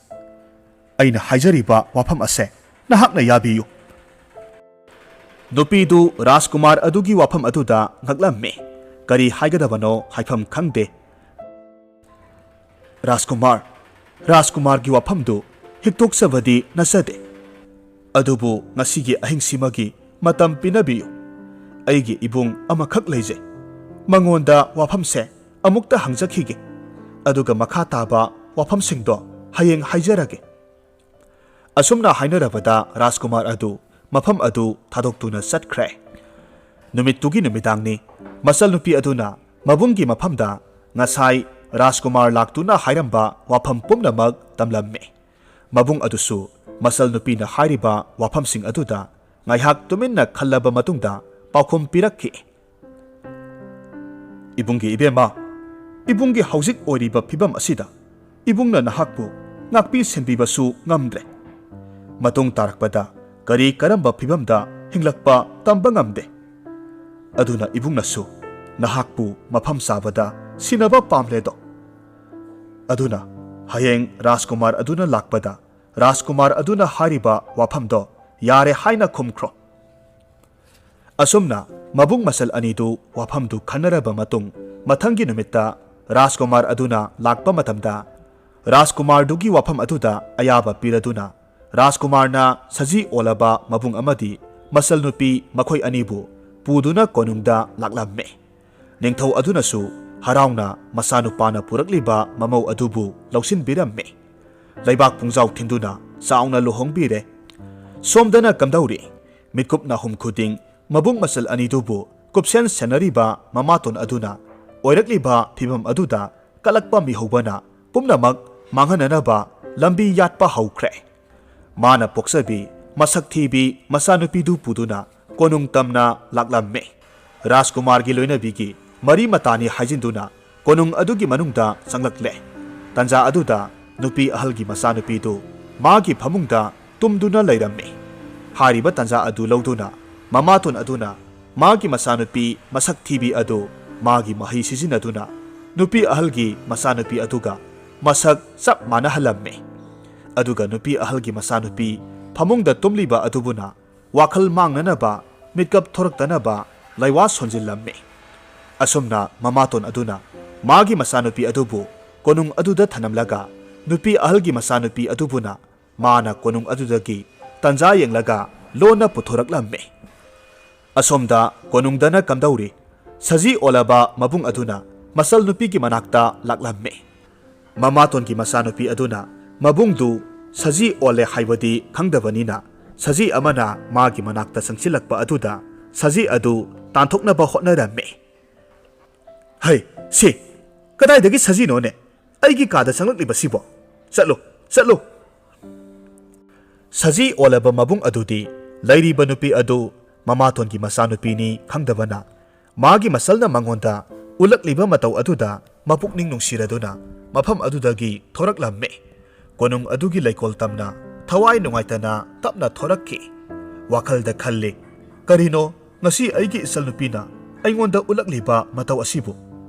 ꯑꯩꯅ ꯍꯥꯏꯖꯔꯤꯕ ꯋꯥꯐꯝ ꯑꯁꯦ ꯅꯍꯥꯛꯅ ꯌꯥꯕꯤꯌꯨ꯫" ꯅꯨꯄꯤꯗꯨ ꯔꯥꯖꯀꯨꯃꯥꯔ ꯑꯗꯨꯒꯤ ꯋꯥꯐꯝ ꯑꯗꯨꯗ ꯉꯛꯂꯝꯃꯤ꯫ ꯀꯔꯤ ꯍꯥꯏꯒꯗꯕꯅꯣ ꯍꯥꯏꯐꯝ ꯈꯪꯗꯦ꯫ "ꯔꯥꯖꯀꯨꯃꯥꯔ, ꯔꯥꯖꯀꯨꯃꯥꯔꯒꯤ ꯋꯥꯐꯝꯗꯨ ꯍꯤꯛꯇꯣꯛꯆꯕꯗꯤ ꯅꯠꯆꯗꯦ꯫ ꯑꯗꯨꯕꯨ ꯉꯁꯤꯒꯤ ꯑꯍꯤꯡꯁꯤꯃꯒꯤ ꯃꯇꯝ ꯄꯤꯅꯕꯤꯌꯨ꯫ ꯑꯩꯒꯤ ꯏꯕꯨꯡ ꯑꯃꯈꯛ ꯂꯩꯖꯩ꯫ ꯃꯉꯣꯟꯗ ꯋꯥꯐꯝꯁꯦ ꯑꯃꯨꯛꯇ ꯍꯪꯖꯈꯤꯒꯦ꯫ ꯑꯗꯨꯒ ꯃꯈꯥ ꯇꯥꯕ ꯋꯥꯐꯝꯁꯤꯡꯗꯣ ꯍꯌꯦꯡ ꯍꯥꯏꯖꯔꯒꯦ꯫" ꯑꯁꯨꯝꯅ ꯍꯥꯏꯅꯔꯕꯗ ꯔꯥꯖꯀꯨꯃꯥꯔ ꯑꯗꯨ ꯃꯐꯝ ꯑꯗꯨ ꯊꯥꯗꯣꯛꯇꯨꯅ ꯆꯠꯈ꯭ꯔꯦ꯫ ꯅꯨꯃꯤꯠꯇꯨꯒꯤ ꯅꯨꯃꯤꯗꯥꯡꯅꯤ꯫ ꯃꯆꯜꯅꯨꯄꯤ ꯑꯗꯨꯅ ꯃꯕꯨꯡꯒꯤ ꯃꯐꯝꯗ ꯉꯁꯥꯏ ꯔꯥꯖꯀꯨꯃꯥꯔ ꯂꯥꯛꯇꯨꯅ ꯍꯥꯏꯔꯝꯕ ꯋꯥꯐꯝ ꯄꯨꯝꯅꯃꯛ ꯇꯝꯂꯝꯃꯤ꯫ ꯃꯕꯨꯡ ꯑꯗꯨꯁꯨ ꯃꯆꯜꯅꯨꯄꯤꯅ ꯍꯥꯏꯔꯤꯕ ꯋꯥꯐꯝꯁꯤꯡ ꯑꯗꯨꯗ ꯉꯥꯏꯍꯥꯛ ꯇꯨꯃꯤꯟꯅ ꯈꯜꯂꯕ ꯃꯇꯨꯡꯗ ꯄꯥꯎꯈꯨꯝ ꯄꯤꯔꯛꯈꯤ꯫ "ꯏꯕꯨꯡꯒꯤ ꯏꯕꯦꯝꯃ, ꯏꯕꯨꯡꯒꯤ ꯍꯧꯖꯤꯛ ꯑꯣꯏꯔꯤꯕ ꯐꯤꯕꯝ ꯑꯁꯤꯗ ꯏꯕꯨꯡꯅ ꯅꯍꯥꯛꯄꯨ ꯉꯥꯛꯄꯤ ꯁꯦꯟꯕꯤꯕꯁꯨ ꯉꯝꯗ꯭ꯔꯦ꯫ ꯃꯇꯨꯡ ꯇꯥꯔꯛꯄꯗ ꯀꯔꯤ ꯀꯔꯝꯕ ꯐꯤꯕꯝꯗ ꯍꯤꯡꯂꯛꯄ ꯇꯝꯕ ꯉꯝꯗꯦ꯫ ꯑꯗꯨꯅ ꯏꯕꯨꯡꯅꯁꯨ ꯅꯍꯥꯛꯄꯨ ꯃꯐꯝ ꯆꯥꯕꯗ ꯁꯤꯟꯅꯕ ꯄꯥꯝꯂꯦꯗꯣ꯫ ꯑꯗꯨꯅ ꯍꯌꯦꯡ ꯔꯥꯖꯀꯨꯃꯥꯔ ꯑꯗꯨꯅ ꯂꯥꯛꯄꯗ ꯔꯥꯖꯀꯨꯃꯥꯔ ꯑꯗꯨꯅ ꯍꯥꯏꯔꯤꯕ ꯋꯥꯐꯝꯗꯣ ꯌꯥꯔꯦ ꯍꯥꯏꯅ ꯈꯨꯝꯈ꯭ꯔꯣ꯫ ꯑꯁꯨꯝꯅ ꯃꯕꯨꯡ ꯃꯆꯜ ꯑꯅꯤꯗꯨ ꯋꯥꯐꯝꯗꯨ ꯈꯟꯅꯔꯕ ꯃꯇꯨꯡ, ꯃꯊꯪꯒꯤ ꯅꯨꯃꯤꯠꯇ ꯔꯥꯖꯀꯨꯃꯥꯔ ꯑꯗꯨꯅ ꯂꯥꯛꯄ ꯃꯇꯝꯗ, ꯔꯥꯖꯀꯨꯃꯥꯔꯗꯨꯒꯤ ꯋꯥꯐꯝ ꯑꯗꯨꯗ ꯑꯌꯥꯕ ꯄꯤꯔꯗꯨꯅ, ꯔꯥꯖꯀꯨꯃꯥꯔꯅ ꯁꯖꯤ ꯑꯣꯜꯂꯕ ꯃꯕꯨꯡ ꯑꯃꯗꯤ ꯃꯆꯜ ꯅꯨꯄꯤ ꯃꯈꯣꯏ ꯑꯅꯤꯕꯨ ꯄꯨꯗꯨꯅ ꯀꯣꯅꯨꯡꯗ ꯂꯥꯛꯂꯝꯃꯤ꯫ ꯅꯤꯡꯊꯧ ꯑꯗꯨꯅꯁꯨ ꯍꯔꯥꯎꯅ ꯃꯆꯥꯅꯨꯄꯥꯅ ꯄꯨꯔꯛꯂꯤꯕ ꯃꯃꯧ ꯑꯗꯨꯕꯨ ꯂꯧꯁꯤꯟꯕꯤꯔꯝꯃꯤ꯫ ꯂꯩꯕꯥꯛ ꯄꯨꯡꯖꯥꯎ ꯊꯤꯟꯗꯨꯅ ꯆꯥꯎꯅ ꯂꯨꯍꯣꯡꯕꯤꯔꯦ꯫ ꯁꯣꯝꯗꯅ ꯀꯝꯗꯧꯔꯤ? ꯃꯤꯠꯀꯨꯞ ꯅꯥꯍꯨꯝ ꯈꯨꯗꯤꯡ ꯃꯕꯨꯡ ꯃꯆꯜ ꯑꯅꯤꯗꯨꯕꯨ ꯀꯨꯞꯁꯦꯟ ꯁꯦꯟꯅꯔꯤꯕ ꯃꯃꯥꯇꯣꯟ ꯑꯗꯨꯅ ꯑꯣꯏꯔꯛꯂꯤꯕ ꯐꯤꯚꯝ ꯑꯗꯨꯗ ꯀꯂꯛꯄ ꯃꯤꯍꯧꯕꯅ ꯄꯨꯝꯅꯃꯛ ꯃꯥꯡꯍꯟꯅꯅꯕ ꯂꯝꯕꯤ ꯌꯥꯠꯄ ꯍꯧꯈ꯭ꯔꯦ꯫ ꯃꯥꯅ ꯄꯣꯛꯆꯕꯤ ꯃꯁꯛ ꯊꯤꯕꯤ ꯃꯆꯥꯅꯨꯄꯤꯗꯨ ꯄꯨꯗꯨꯅ ꯀꯣꯅꯨꯡ ꯇꯝꯅ ꯂꯥꯛꯂꯝꯃꯤ꯫ ꯔꯥꯖꯀꯨꯃꯥꯔꯒꯤ ꯂꯣꯏꯅꯕꯤꯒꯤ ꯃꯔꯤ ꯃꯇꯥꯅꯤ ꯍꯥꯏꯖꯤꯟꯗꯨꯅ ꯀꯣꯅꯨꯡ ꯑꯗꯨꯒꯤ ꯃꯅꯨꯡꯗ ꯆꯪꯂꯛꯂꯦ꯫ ꯇꯟꯖꯥ ꯑꯗꯨꯗ ꯅꯨꯄꯤ ꯑꯍꯜꯒꯤ ꯃꯆꯥꯅꯨꯄꯤꯗꯨ ꯃꯥꯒꯤ ꯐꯃꯨꯡꯗ ꯇꯨꯝꯗꯨꯅ ꯂꯩꯔꯝꯃꯤ꯫ ꯍꯥꯏꯔꯤꯕ ꯇꯟꯖꯥ ꯑꯗꯨ ꯂꯧꯗꯨꯅ ꯃꯃꯥꯇꯣꯟ ꯑꯗꯨꯅ ꯃꯥꯒꯤ ꯃꯆꯥꯅꯨꯄꯤ ꯃꯁꯛ ꯊꯤꯕꯤ ꯑꯗꯨ ꯃꯥꯒꯤ ꯃꯍꯩ ꯁꯤꯖꯤꯟꯅꯗꯨꯅ ꯅꯨꯄꯤ ꯑꯍꯜꯒꯤ ꯃꯆꯥꯅꯨꯄꯤ ꯑꯗꯨꯒ ꯃꯁꯛ ꯆꯞ ꯃꯥꯟꯅꯍꯜꯂꯝꯃꯤ꯫ ꯑꯗꯨꯒ ꯅꯨꯄꯤ ꯑꯍꯜꯒꯤ ꯃꯆꯥꯅꯨꯄꯤ ꯐꯃꯨꯡꯗ ꯇꯨꯝꯂꯤꯕ ꯑꯗꯨꯕꯨꯅ ꯋꯥꯈꯜ ꯃꯥꯡꯅꯅꯕ, ꯃꯤꯠꯀꯞ ꯊꯣꯔꯛꯇꯅꯕ ꯂꯩꯋꯥ ꯁꯣꯟꯖꯤꯜꯂꯝꯃꯤ꯫ ꯑꯁꯨꯝꯅ ꯃꯃꯥꯇꯣꯟ ꯑꯗꯨꯅ ꯃꯥꯒꯤ ꯃꯆꯥꯅꯨꯄꯤ ꯑꯗꯨꯕꯨ ꯀꯣꯅꯨꯡ ꯑꯗꯨꯗ ꯊꯅꯝꯂꯒ, ꯅꯨꯄꯤ ꯑꯍꯜꯒꯤ ꯃꯆꯥꯅꯨꯄꯤ ꯑꯗꯨꯕꯨꯅ ꯃꯥꯅ ꯀꯣꯅꯨꯡ ꯑꯗꯨꯗꯒꯤ ꯇꯟꯖꯥ ꯌꯦꯡꯂꯒ ꯂꯣꯟꯅ ꯄꯨꯊꯣꯔꯛꯂꯝꯃꯤ꯫ ꯑꯁꯣꯝꯗ ꯀꯣꯅꯨꯡꯗꯅ ꯀꯝꯗꯧꯔꯤ? ꯁꯖꯤ ꯑꯣꯜꯂꯕ ꯃꯕꯨꯡ ꯑꯗꯨꯅ ꯃꯆꯜ ꯅꯨꯄꯤꯒꯤ ꯃꯅꯥꯛꯇ ꯂꯥꯛꯂꯝꯃꯤ꯫ ꯃꯃꯥꯇꯣꯟꯒꯤ ꯃꯆꯥꯅꯨꯄꯤ ꯑꯗꯨꯅ ꯃꯕꯨꯡꯗꯨ ꯁꯖꯤ ꯑꯣꯜꯂꯦ ꯍꯥꯏꯕꯗꯤ ꯈꯪꯗꯕꯅꯤꯅ, ꯁꯖꯤ ꯑꯃꯅ ꯃꯥꯒꯤ ꯃꯅꯥꯛꯇ ꯆꯪꯁꯤꯜꯂꯛꯄ ꯑꯗꯨꯗ ꯁꯖꯤ ꯑꯗꯨ ꯇꯥꯟꯊꯣꯛꯅꯕ ꯍꯣꯠꯅꯔꯝꯃꯤ꯫ "ꯍꯩ, ꯁꯤ ꯀꯗꯥꯏꯗꯒꯤ ꯁꯖꯤꯅꯣꯅꯦ? ꯑꯩꯒꯤ ꯀꯥꯗ ꯆꯪꯂꯛꯂꯤꯕꯁꯤꯕꯣ? ꯆꯠꯂꯨ, ꯆꯠꯂꯨ!" ꯁꯖꯤ ꯑꯣꯜꯂꯕ ꯃꯕꯨꯡ ꯑꯗꯨꯗꯤ ꯂꯩꯔꯤꯕ ꯅꯨꯄꯤ ꯑꯗꯨ ꯃꯃꯥꯇꯣꯟꯒꯤ ꯃꯆꯥꯅꯨꯄꯤꯅꯤ ꯈꯪꯗꯕꯅ, ꯃꯥꯒꯤ ꯃꯆꯜꯅ ꯃꯉꯣꯟꯗ ꯎꯠꯂꯛꯂꯤꯕ ꯃꯇꯧ ꯑꯗꯨꯗ ꯃꯄꯨꯛꯅꯤꯡ ꯅꯨꯡꯁꯤꯔꯗꯨꯅ ꯃꯐꯝ ꯑꯗꯨꯗꯒꯤ ꯊꯣꯔꯛꯂꯝꯃꯤ꯫ ꯀꯣꯅꯨꯡ ꯑꯗꯨꯒꯤ ꯂꯩꯀꯣꯜ ꯇꯝꯅ ꯊꯋꯥꯏ ꯅꯨꯡꯉꯥꯏꯇꯅ ꯇꯞꯅ ꯊꯣꯔꯛꯈꯤ꯫ ꯋꯥꯈꯜꯗ ꯈꯜꯂꯤ, "ꯀꯔꯤꯅꯣ ꯉꯁꯤ ꯑꯩꯒꯤ ꯏꯆꯜꯅꯨꯄꯤꯅ ꯑꯩꯉꯣꯟꯗ ꯎꯠꯂꯛꯂꯤꯕ ꯃꯇꯧ ꯑꯁꯤꯕꯨ?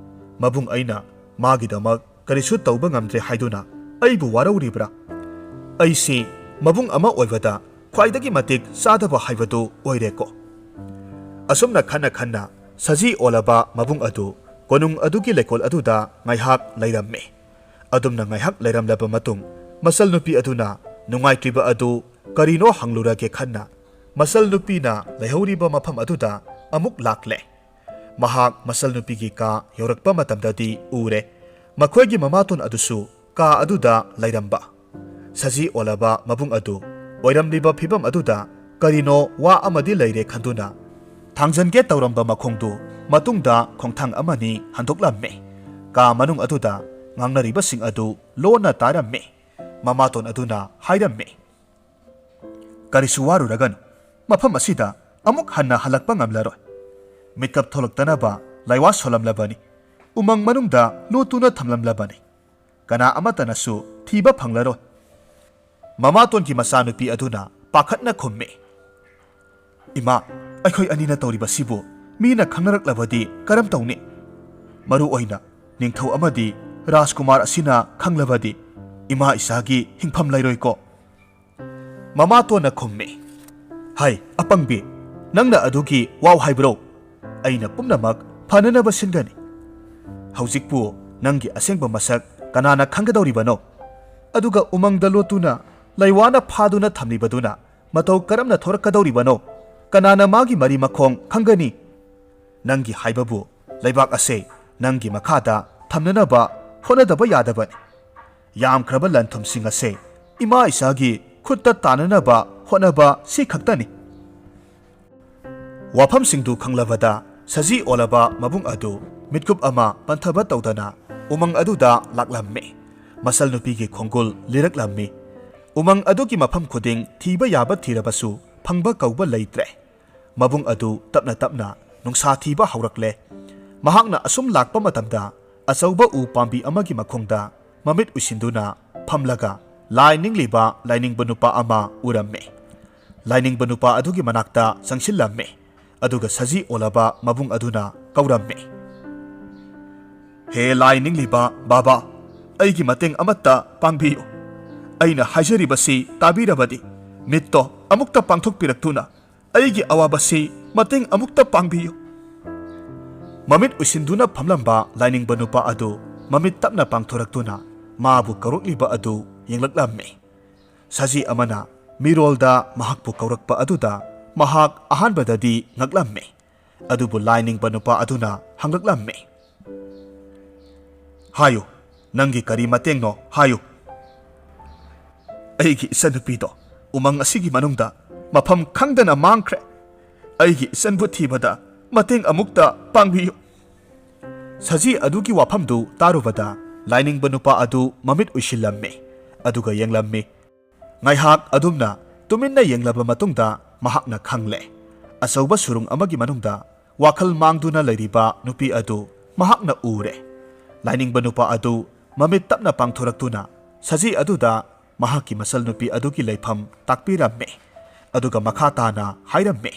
ꯃꯕꯨꯡ ꯑꯩꯅ ꯃꯥꯒꯤꯗꯃꯛ ꯀꯔꯤꯁꯨ ꯇꯧꯕ ꯉꯝꯗ꯭ꯔꯦ ꯍꯥꯏꯗꯨꯅ ꯑꯩꯕꯨ ꯋꯥꯔꯧꯔꯤꯕ꯭ꯔꯥ? ꯑꯩꯁꯤ ꯃꯕꯨꯡ ꯑꯃ ꯑꯣꯏꯕꯗ ꯈ꯭ꯋꯥꯏꯗꯒꯤ ꯃꯇꯤꯛ ꯆꯥꯗꯕ ꯍꯥꯏꯕꯗꯨ ꯑꯣꯏꯔꯦꯀꯣ?" ꯑꯁꯨꯝꯅ ꯈꯟꯅ ꯈꯟꯅ ꯁꯖꯤ ꯑꯣꯜꯂꯕ ꯃꯕꯨꯡ ꯑꯗꯨ ꯀꯣꯅꯨꯡ ꯑꯗꯨꯒꯤ ꯂꯩꯀꯣꯜ ꯑꯗꯨꯗ ꯉꯥꯏꯍꯥꯛ ꯂꯩꯔꯝꯃꯤ꯫ ꯑꯗꯨꯝꯅ ꯉꯥꯏꯍꯥꯛ ꯂꯩꯔꯝꯂꯕ ꯃꯇꯨꯡ, ꯃꯆꯜꯅꯨꯄꯤ ꯑꯗꯨꯅ ꯅꯨꯡꯉꯥꯏꯇ꯭ꯔꯤꯕ ꯑꯗꯨ ꯀꯔꯤꯅꯣ ꯍꯪꯂꯨꯔꯒꯦ ꯈꯟꯅ, ꯃꯆꯜꯅꯨꯄꯤꯅ ꯂꯩꯍꯧꯔꯤꯕ ꯃꯐꯝ ꯑꯗꯨꯗ ꯑꯃꯨꯛ ꯂꯥꯛꯂꯦ꯫ ꯃꯍꯥꯛ ꯃꯆꯜꯅꯨꯄꯤꯒꯤ ꯀꯥ ꯌꯧꯔꯛꯄ ꯃꯇꯝꯗꯗꯤ ꯎꯔꯦ, ꯃꯈꯣꯏꯒꯤ ꯃꯃꯥꯇꯣꯟ ꯑꯗꯨꯁꯨ ꯀꯥ ꯑꯗꯨꯗ ꯂꯩꯔꯝꯕ꯫ ꯁꯖꯤ ꯑꯣꯜꯂꯕ ꯃꯕꯨꯡ ꯑꯗꯨ ꯑꯣꯏꯔꯝꯂꯤꯕ ꯐꯤꯕꯝ ꯑꯗꯨꯗ ꯀꯔꯤꯅꯣ ꯋꯥ ꯑꯃꯗꯤ ꯂꯩꯔꯦ ꯈꯟꯗꯨꯅ, ꯊꯥꯡꯖꯟꯒꯦ ꯇꯧꯔꯝꯕ ꯃꯈꯣꯡꯗꯨ ꯃꯇꯨꯡꯗ ꯈꯣꯡꯊꯥꯡ ꯑꯃꯅꯤ ꯍꯟꯗꯣꯛꯂꯝꯃꯤ꯫ ꯀꯥ ꯃꯅꯨꯡ ꯑꯗꯨꯗ ꯉꯥꯡꯅꯔꯤꯕꯁꯤꯡ ꯑꯗꯨ ꯂꯣꯟꯅ ꯇꯥꯔꯝꯃꯤ꯫ ꯃꯃꯥꯇꯣꯟ ꯑꯗꯨꯅ ꯍꯥꯏꯔꯝꯃꯤ, "ꯀꯔꯤꯁꯨ ꯋꯥꯔꯨꯔꯒꯅꯨ, ꯃꯐꯝ ꯑꯁꯤꯗ ꯑꯃꯨꯛ ꯍꯟꯅ ꯍꯜꯂꯛꯄ ꯉꯝꯂꯔꯣꯏ꯫ ꯃꯤꯠꯀꯞ ꯊꯣꯛꯂꯛꯇꯅꯕ ꯂꯥꯏꯋꯥ ꯁꯣꯜꯂꯝꯂꯕꯅꯤ꯫ ꯎꯃꯪ ꯃꯅꯨꯡꯗ ꯂꯣꯠꯇꯨꯅ ꯊꯝꯂꯝꯂꯕꯅꯤ꯫ ꯀꯅꯥ ꯑꯃꯠꯇꯅꯁꯨ ꯊꯤꯕ ꯐꯪꯂꯔꯣꯏ꯫" ꯃꯃꯥꯇꯣꯟꯒꯤ ꯃꯆꯥꯅꯨꯄꯤ ꯑꯗꯨꯅ ꯄꯥꯈꯠꯅ ꯈꯨꯝꯃꯤ, "ꯏꯃꯥ, ꯑꯩꯈꯣꯏ ꯑꯅꯤꯅ ꯇꯧꯔꯤꯕꯁꯤꯕꯨ ꯃꯤꯅ ꯈꯪꯅꯔꯛꯂꯕꯗꯤ ꯀꯔꯝ ꯇꯧꯅꯤ? ꯃꯔꯨ ꯑꯣꯏꯅ ꯅꯤꯡꯊꯧ ꯑꯃꯗꯤ ꯔꯥꯖꯀꯨꯃꯥꯔ ꯑꯁꯤꯅ ꯈꯪꯂꯕꯗꯤ ꯏꯃꯥ ꯏꯆꯥꯒꯤ ꯍꯤꯡꯐꯝ ꯂꯩꯔꯣꯏꯀꯣ?" ꯃꯃꯥꯇꯣꯟꯅ ꯈꯨꯝꯃꯤ, "ꯍꯥꯏ, ꯑꯄꯪꯕꯤ, ꯅꯪꯅ ꯑꯗꯨꯒꯤ ꯋꯥꯎ ꯍꯥꯏꯕ꯭ꯔꯣ? ꯑꯩꯅ ꯄꯨꯝꯅꯃꯛ ꯐꯅꯅꯕ ꯁꯤꯟꯒꯅꯤ꯫ ꯍꯧꯖꯤꯛꯄꯨ ꯅꯪꯒꯤ ꯑꯁꯦꯡꯕ ꯃꯁꯛ ꯀꯅꯥꯅ ꯈꯪꯒꯗꯧꯔꯤꯕꯅꯣ? ꯑꯗꯨꯒ ꯎꯃꯪꯗ ꯂꯣꯠꯇꯨꯅ ꯂꯩꯋꯥꯅ ꯐꯥꯗꯨꯅ ꯊꯝꯂꯤꯕꯗꯨꯅ ꯃꯇꯧ ꯀꯔꯝꯅ ꯊꯣꯔꯛꯀꯗꯧꯔꯤꯕꯅꯣ? ꯀꯅꯥꯅ ꯃꯥꯒꯤ ꯃꯔꯤ ꯃꯈꯣꯡ ꯈꯪꯒꯅꯤ? ꯅꯪꯒꯤ ꯍꯥꯏꯕꯕꯨ ꯂꯩꯕꯥꯛ ꯑꯁꯦ ꯅꯪꯒꯤ ꯃꯈꯥꯗ ꯊꯝꯅꯅꯕ ꯍꯣꯠꯅꯗꯕ ꯌꯥꯗꯕꯅꯤ꯫ ꯌꯥꯝꯈ꯭ꯔꯕ ꯂꯟ ꯊꯨꯝꯁꯤꯡ ꯑꯁꯦ ꯏꯃꯥ ꯏꯆꯥꯒꯤ ꯈꯨꯠꯇ ꯇꯥꯅꯅꯕ ꯍꯣꯠꯅꯕ ꯁꯤ ꯈꯛꯇꯅꯤ꯫" ꯋꯥꯐꯝꯁꯤꯡꯗꯨ ꯈꯪꯂꯕꯗ ꯁꯖꯤ ꯑꯣꯜꯂꯕ ꯃꯕꯨꯡ ꯑꯗꯨ ꯃꯤꯠꯀꯨꯞ ꯑꯃ ꯄꯟꯊꯕ ꯇꯧꯗꯅ ꯎꯃꯪ ꯑꯗꯨꯗ ꯂꯥꯛꯂꯝꯃꯤ꯫ ꯃꯆꯜ ꯅꯨꯄꯤꯒꯤ ꯈꯣꯡꯒꯨꯜ ꯂꯤꯔꯛꯂꯝꯃꯤ꯫ ꯎꯃꯪ ꯑꯗꯨꯒꯤ ꯃꯐꯝ ꯈꯨꯗꯤꯡ ꯊꯤꯕ ꯌꯥꯕ ꯊꯤꯔꯕꯁꯨ ꯐꯪꯕ ꯀꯧꯕ ꯂꯩꯇ꯭ꯔꯦ꯫ ꯃꯕꯨꯡ ꯑꯗꯨ ꯇꯞꯅ ꯇꯞꯅ ꯅꯨꯡꯁꯥ ꯊꯤꯕ ꯍꯧꯔꯛꯂꯦ꯫ ꯃꯍꯥꯛꯅ ꯑꯁꯨꯝ ꯂꯥꯛꯄ ꯃꯇꯝꯗ ꯑꯆꯧꯕ ꯎ ꯄꯥꯝꯕꯤ ꯑꯃꯒꯤ ꯃꯈꯣꯡꯗ ꯃꯃꯤꯠ ꯎꯏꯁꯤꯟꯗꯨꯅ ꯐꯝꯂꯒ ꯂꯥꯏ ꯅꯤꯡꯂꯤꯕ ꯂꯥꯏꯅꯤꯡꯕ ꯅꯨꯄꯥ ꯑꯃ ꯎꯔꯝꯃꯤ꯫ ꯂꯥꯏꯅꯤꯡꯕ ꯅꯨꯄꯥ ꯑꯗꯨꯒꯤ ꯃꯅꯥꯛꯇ ꯆꯪꯁꯤꯜꯂꯝꯃꯤ, ꯑꯗꯨꯒ ꯁꯖꯤ ꯑꯣꯜꯂꯕ ꯃꯕꯨꯡ ꯑꯗꯨꯅ ꯀꯧꯔꯝꯃꯤ, "ꯍꯦ ꯂꯥꯏ ꯅꯤꯡꯂꯤꯕ ꯕꯥꯕꯥ, ꯑꯩꯒꯤ ꯃꯇꯦꯡ ꯑꯃꯠꯇ ꯄꯥꯡꯕꯤꯌꯨ꯫ ꯑꯩꯅ ꯍꯥꯏꯖꯔꯤꯕꯁꯤ ꯇꯥꯕꯤꯔꯕꯗꯤ ꯃꯤꯠꯇꯣ ꯑꯃꯨꯛꯇ ꯄꯥꯡꯊꯣꯛꯄꯤꯔꯛꯇꯨꯅ ꯑꯩꯒꯤ ꯑꯋꯥꯕꯁꯤ ꯃꯇꯦꯡ ꯑꯃꯨꯛꯇ ꯄꯥꯡꯕꯤꯌꯨ꯫" ꯃꯃꯤꯠ ꯎꯏꯁꯤꯟꯗꯨꯅ ꯐꯝꯂꯝꯕ ꯂꯥꯏꯅꯤꯡꯕ ꯅꯨꯄꯥ ꯑꯗꯨ ꯃꯃꯤꯠ ꯇꯞꯅ ꯄꯥꯡꯊꯣꯔꯛꯇꯨꯅ ꯃꯥꯕꯨ ꯀꯧꯔꯛꯂꯤꯕ ꯑꯗꯨ ꯌꯦꯡꯂꯛꯂꯝꯃꯤ꯫ ꯁꯖꯤ ꯑꯃꯅ ꯃꯤꯔꯣꯜꯗ ꯃꯍꯥꯛꯄꯨ ꯀꯧꯔꯛꯄ ꯑꯗꯨꯗ ꯃꯍꯥꯛ ꯑꯍꯥꯟꯕꯗꯗꯤ ꯉꯛꯂꯝꯃꯤ꯫ ꯑꯗꯨꯕꯨ ꯂꯥꯏꯅꯤꯡꯕ ꯅꯨꯄꯥ ꯑꯗꯨꯅ ꯍꯪꯂꯛꯂꯝꯃꯤ, "ꯍꯥꯏꯌꯨ, ꯅꯪꯒꯤ ꯀꯔꯤ ꯃꯇꯦꯡꯅꯣ ꯍꯥꯏꯌꯨ꯫" "ꯑꯩꯒꯤ ꯏꯆꯟꯅꯨꯄꯤꯗꯣ ꯎꯃꯪ ꯑꯁꯤꯒꯤ ꯃꯅꯨꯡꯗ ꯃꯐꯝ ꯈꯪꯗꯅ ꯃꯥꯡꯈ꯭ꯔꯦ꯫ ꯑꯩꯒꯤ ꯏꯆꯟꯕꯨ ꯊꯤꯕꯗ ꯃꯇꯦꯡ ꯑꯃꯨꯛꯇ ꯄꯥꯡꯕꯤꯌꯨ꯫" ꯁꯖꯤ ꯑꯗꯨꯒꯤ ꯋꯥꯐꯝꯗꯨ ꯇꯥꯔꯨꯕꯗ ꯂꯥꯏꯅꯤꯡꯕ ꯅꯨꯄꯥ ꯑꯗꯨ ꯃꯃꯤꯠ ꯎꯏꯁꯤꯜꯂꯝꯃꯤ, ꯑꯗꯨꯒ ꯌꯦꯡꯂꯝꯃꯤ꯫ ꯉꯥꯏꯍꯥꯛ ꯑꯗꯨꯝꯅ ꯇꯨꯃꯤꯟꯅ ꯌꯦꯡꯂꯕ ꯃꯇꯨꯡꯗ ꯃꯍꯥꯛꯅ ꯈꯪꯂꯦ꯫ ꯑꯆꯧꯕ ꯁꯨꯔꯨꯡ ꯑꯃꯒꯤ ꯃꯅꯨꯡꯗ ꯋꯥꯈꯜ ꯃꯥꯡꯗꯨꯅ ꯂꯩꯔꯤꯕ ꯅꯨꯄꯤ ꯑꯗꯨ ꯃꯍꯥꯛꯅ ꯎꯔꯦ꯫ ꯂꯥꯏꯅꯤꯡꯕ ꯅꯨꯄꯥ ꯑꯗꯨ ꯃꯃꯤꯠ ꯇꯞꯅ ꯄꯥꯡꯊꯣꯔꯛꯇꯨꯅ ꯁꯖꯤ ꯑꯗꯨꯗ ꯃꯍꯥꯛꯀꯤ ꯃꯆꯜ ꯅꯨꯄꯤ ꯑꯗꯨꯒꯤ ꯂꯩꯐꯝ ꯇꯥꯛꯄꯤꯔꯝꯃꯤ, ꯑꯗꯨꯒ ꯃꯈꯥ ꯇꯥꯅ ꯍꯥꯏꯔꯝꯃꯤ,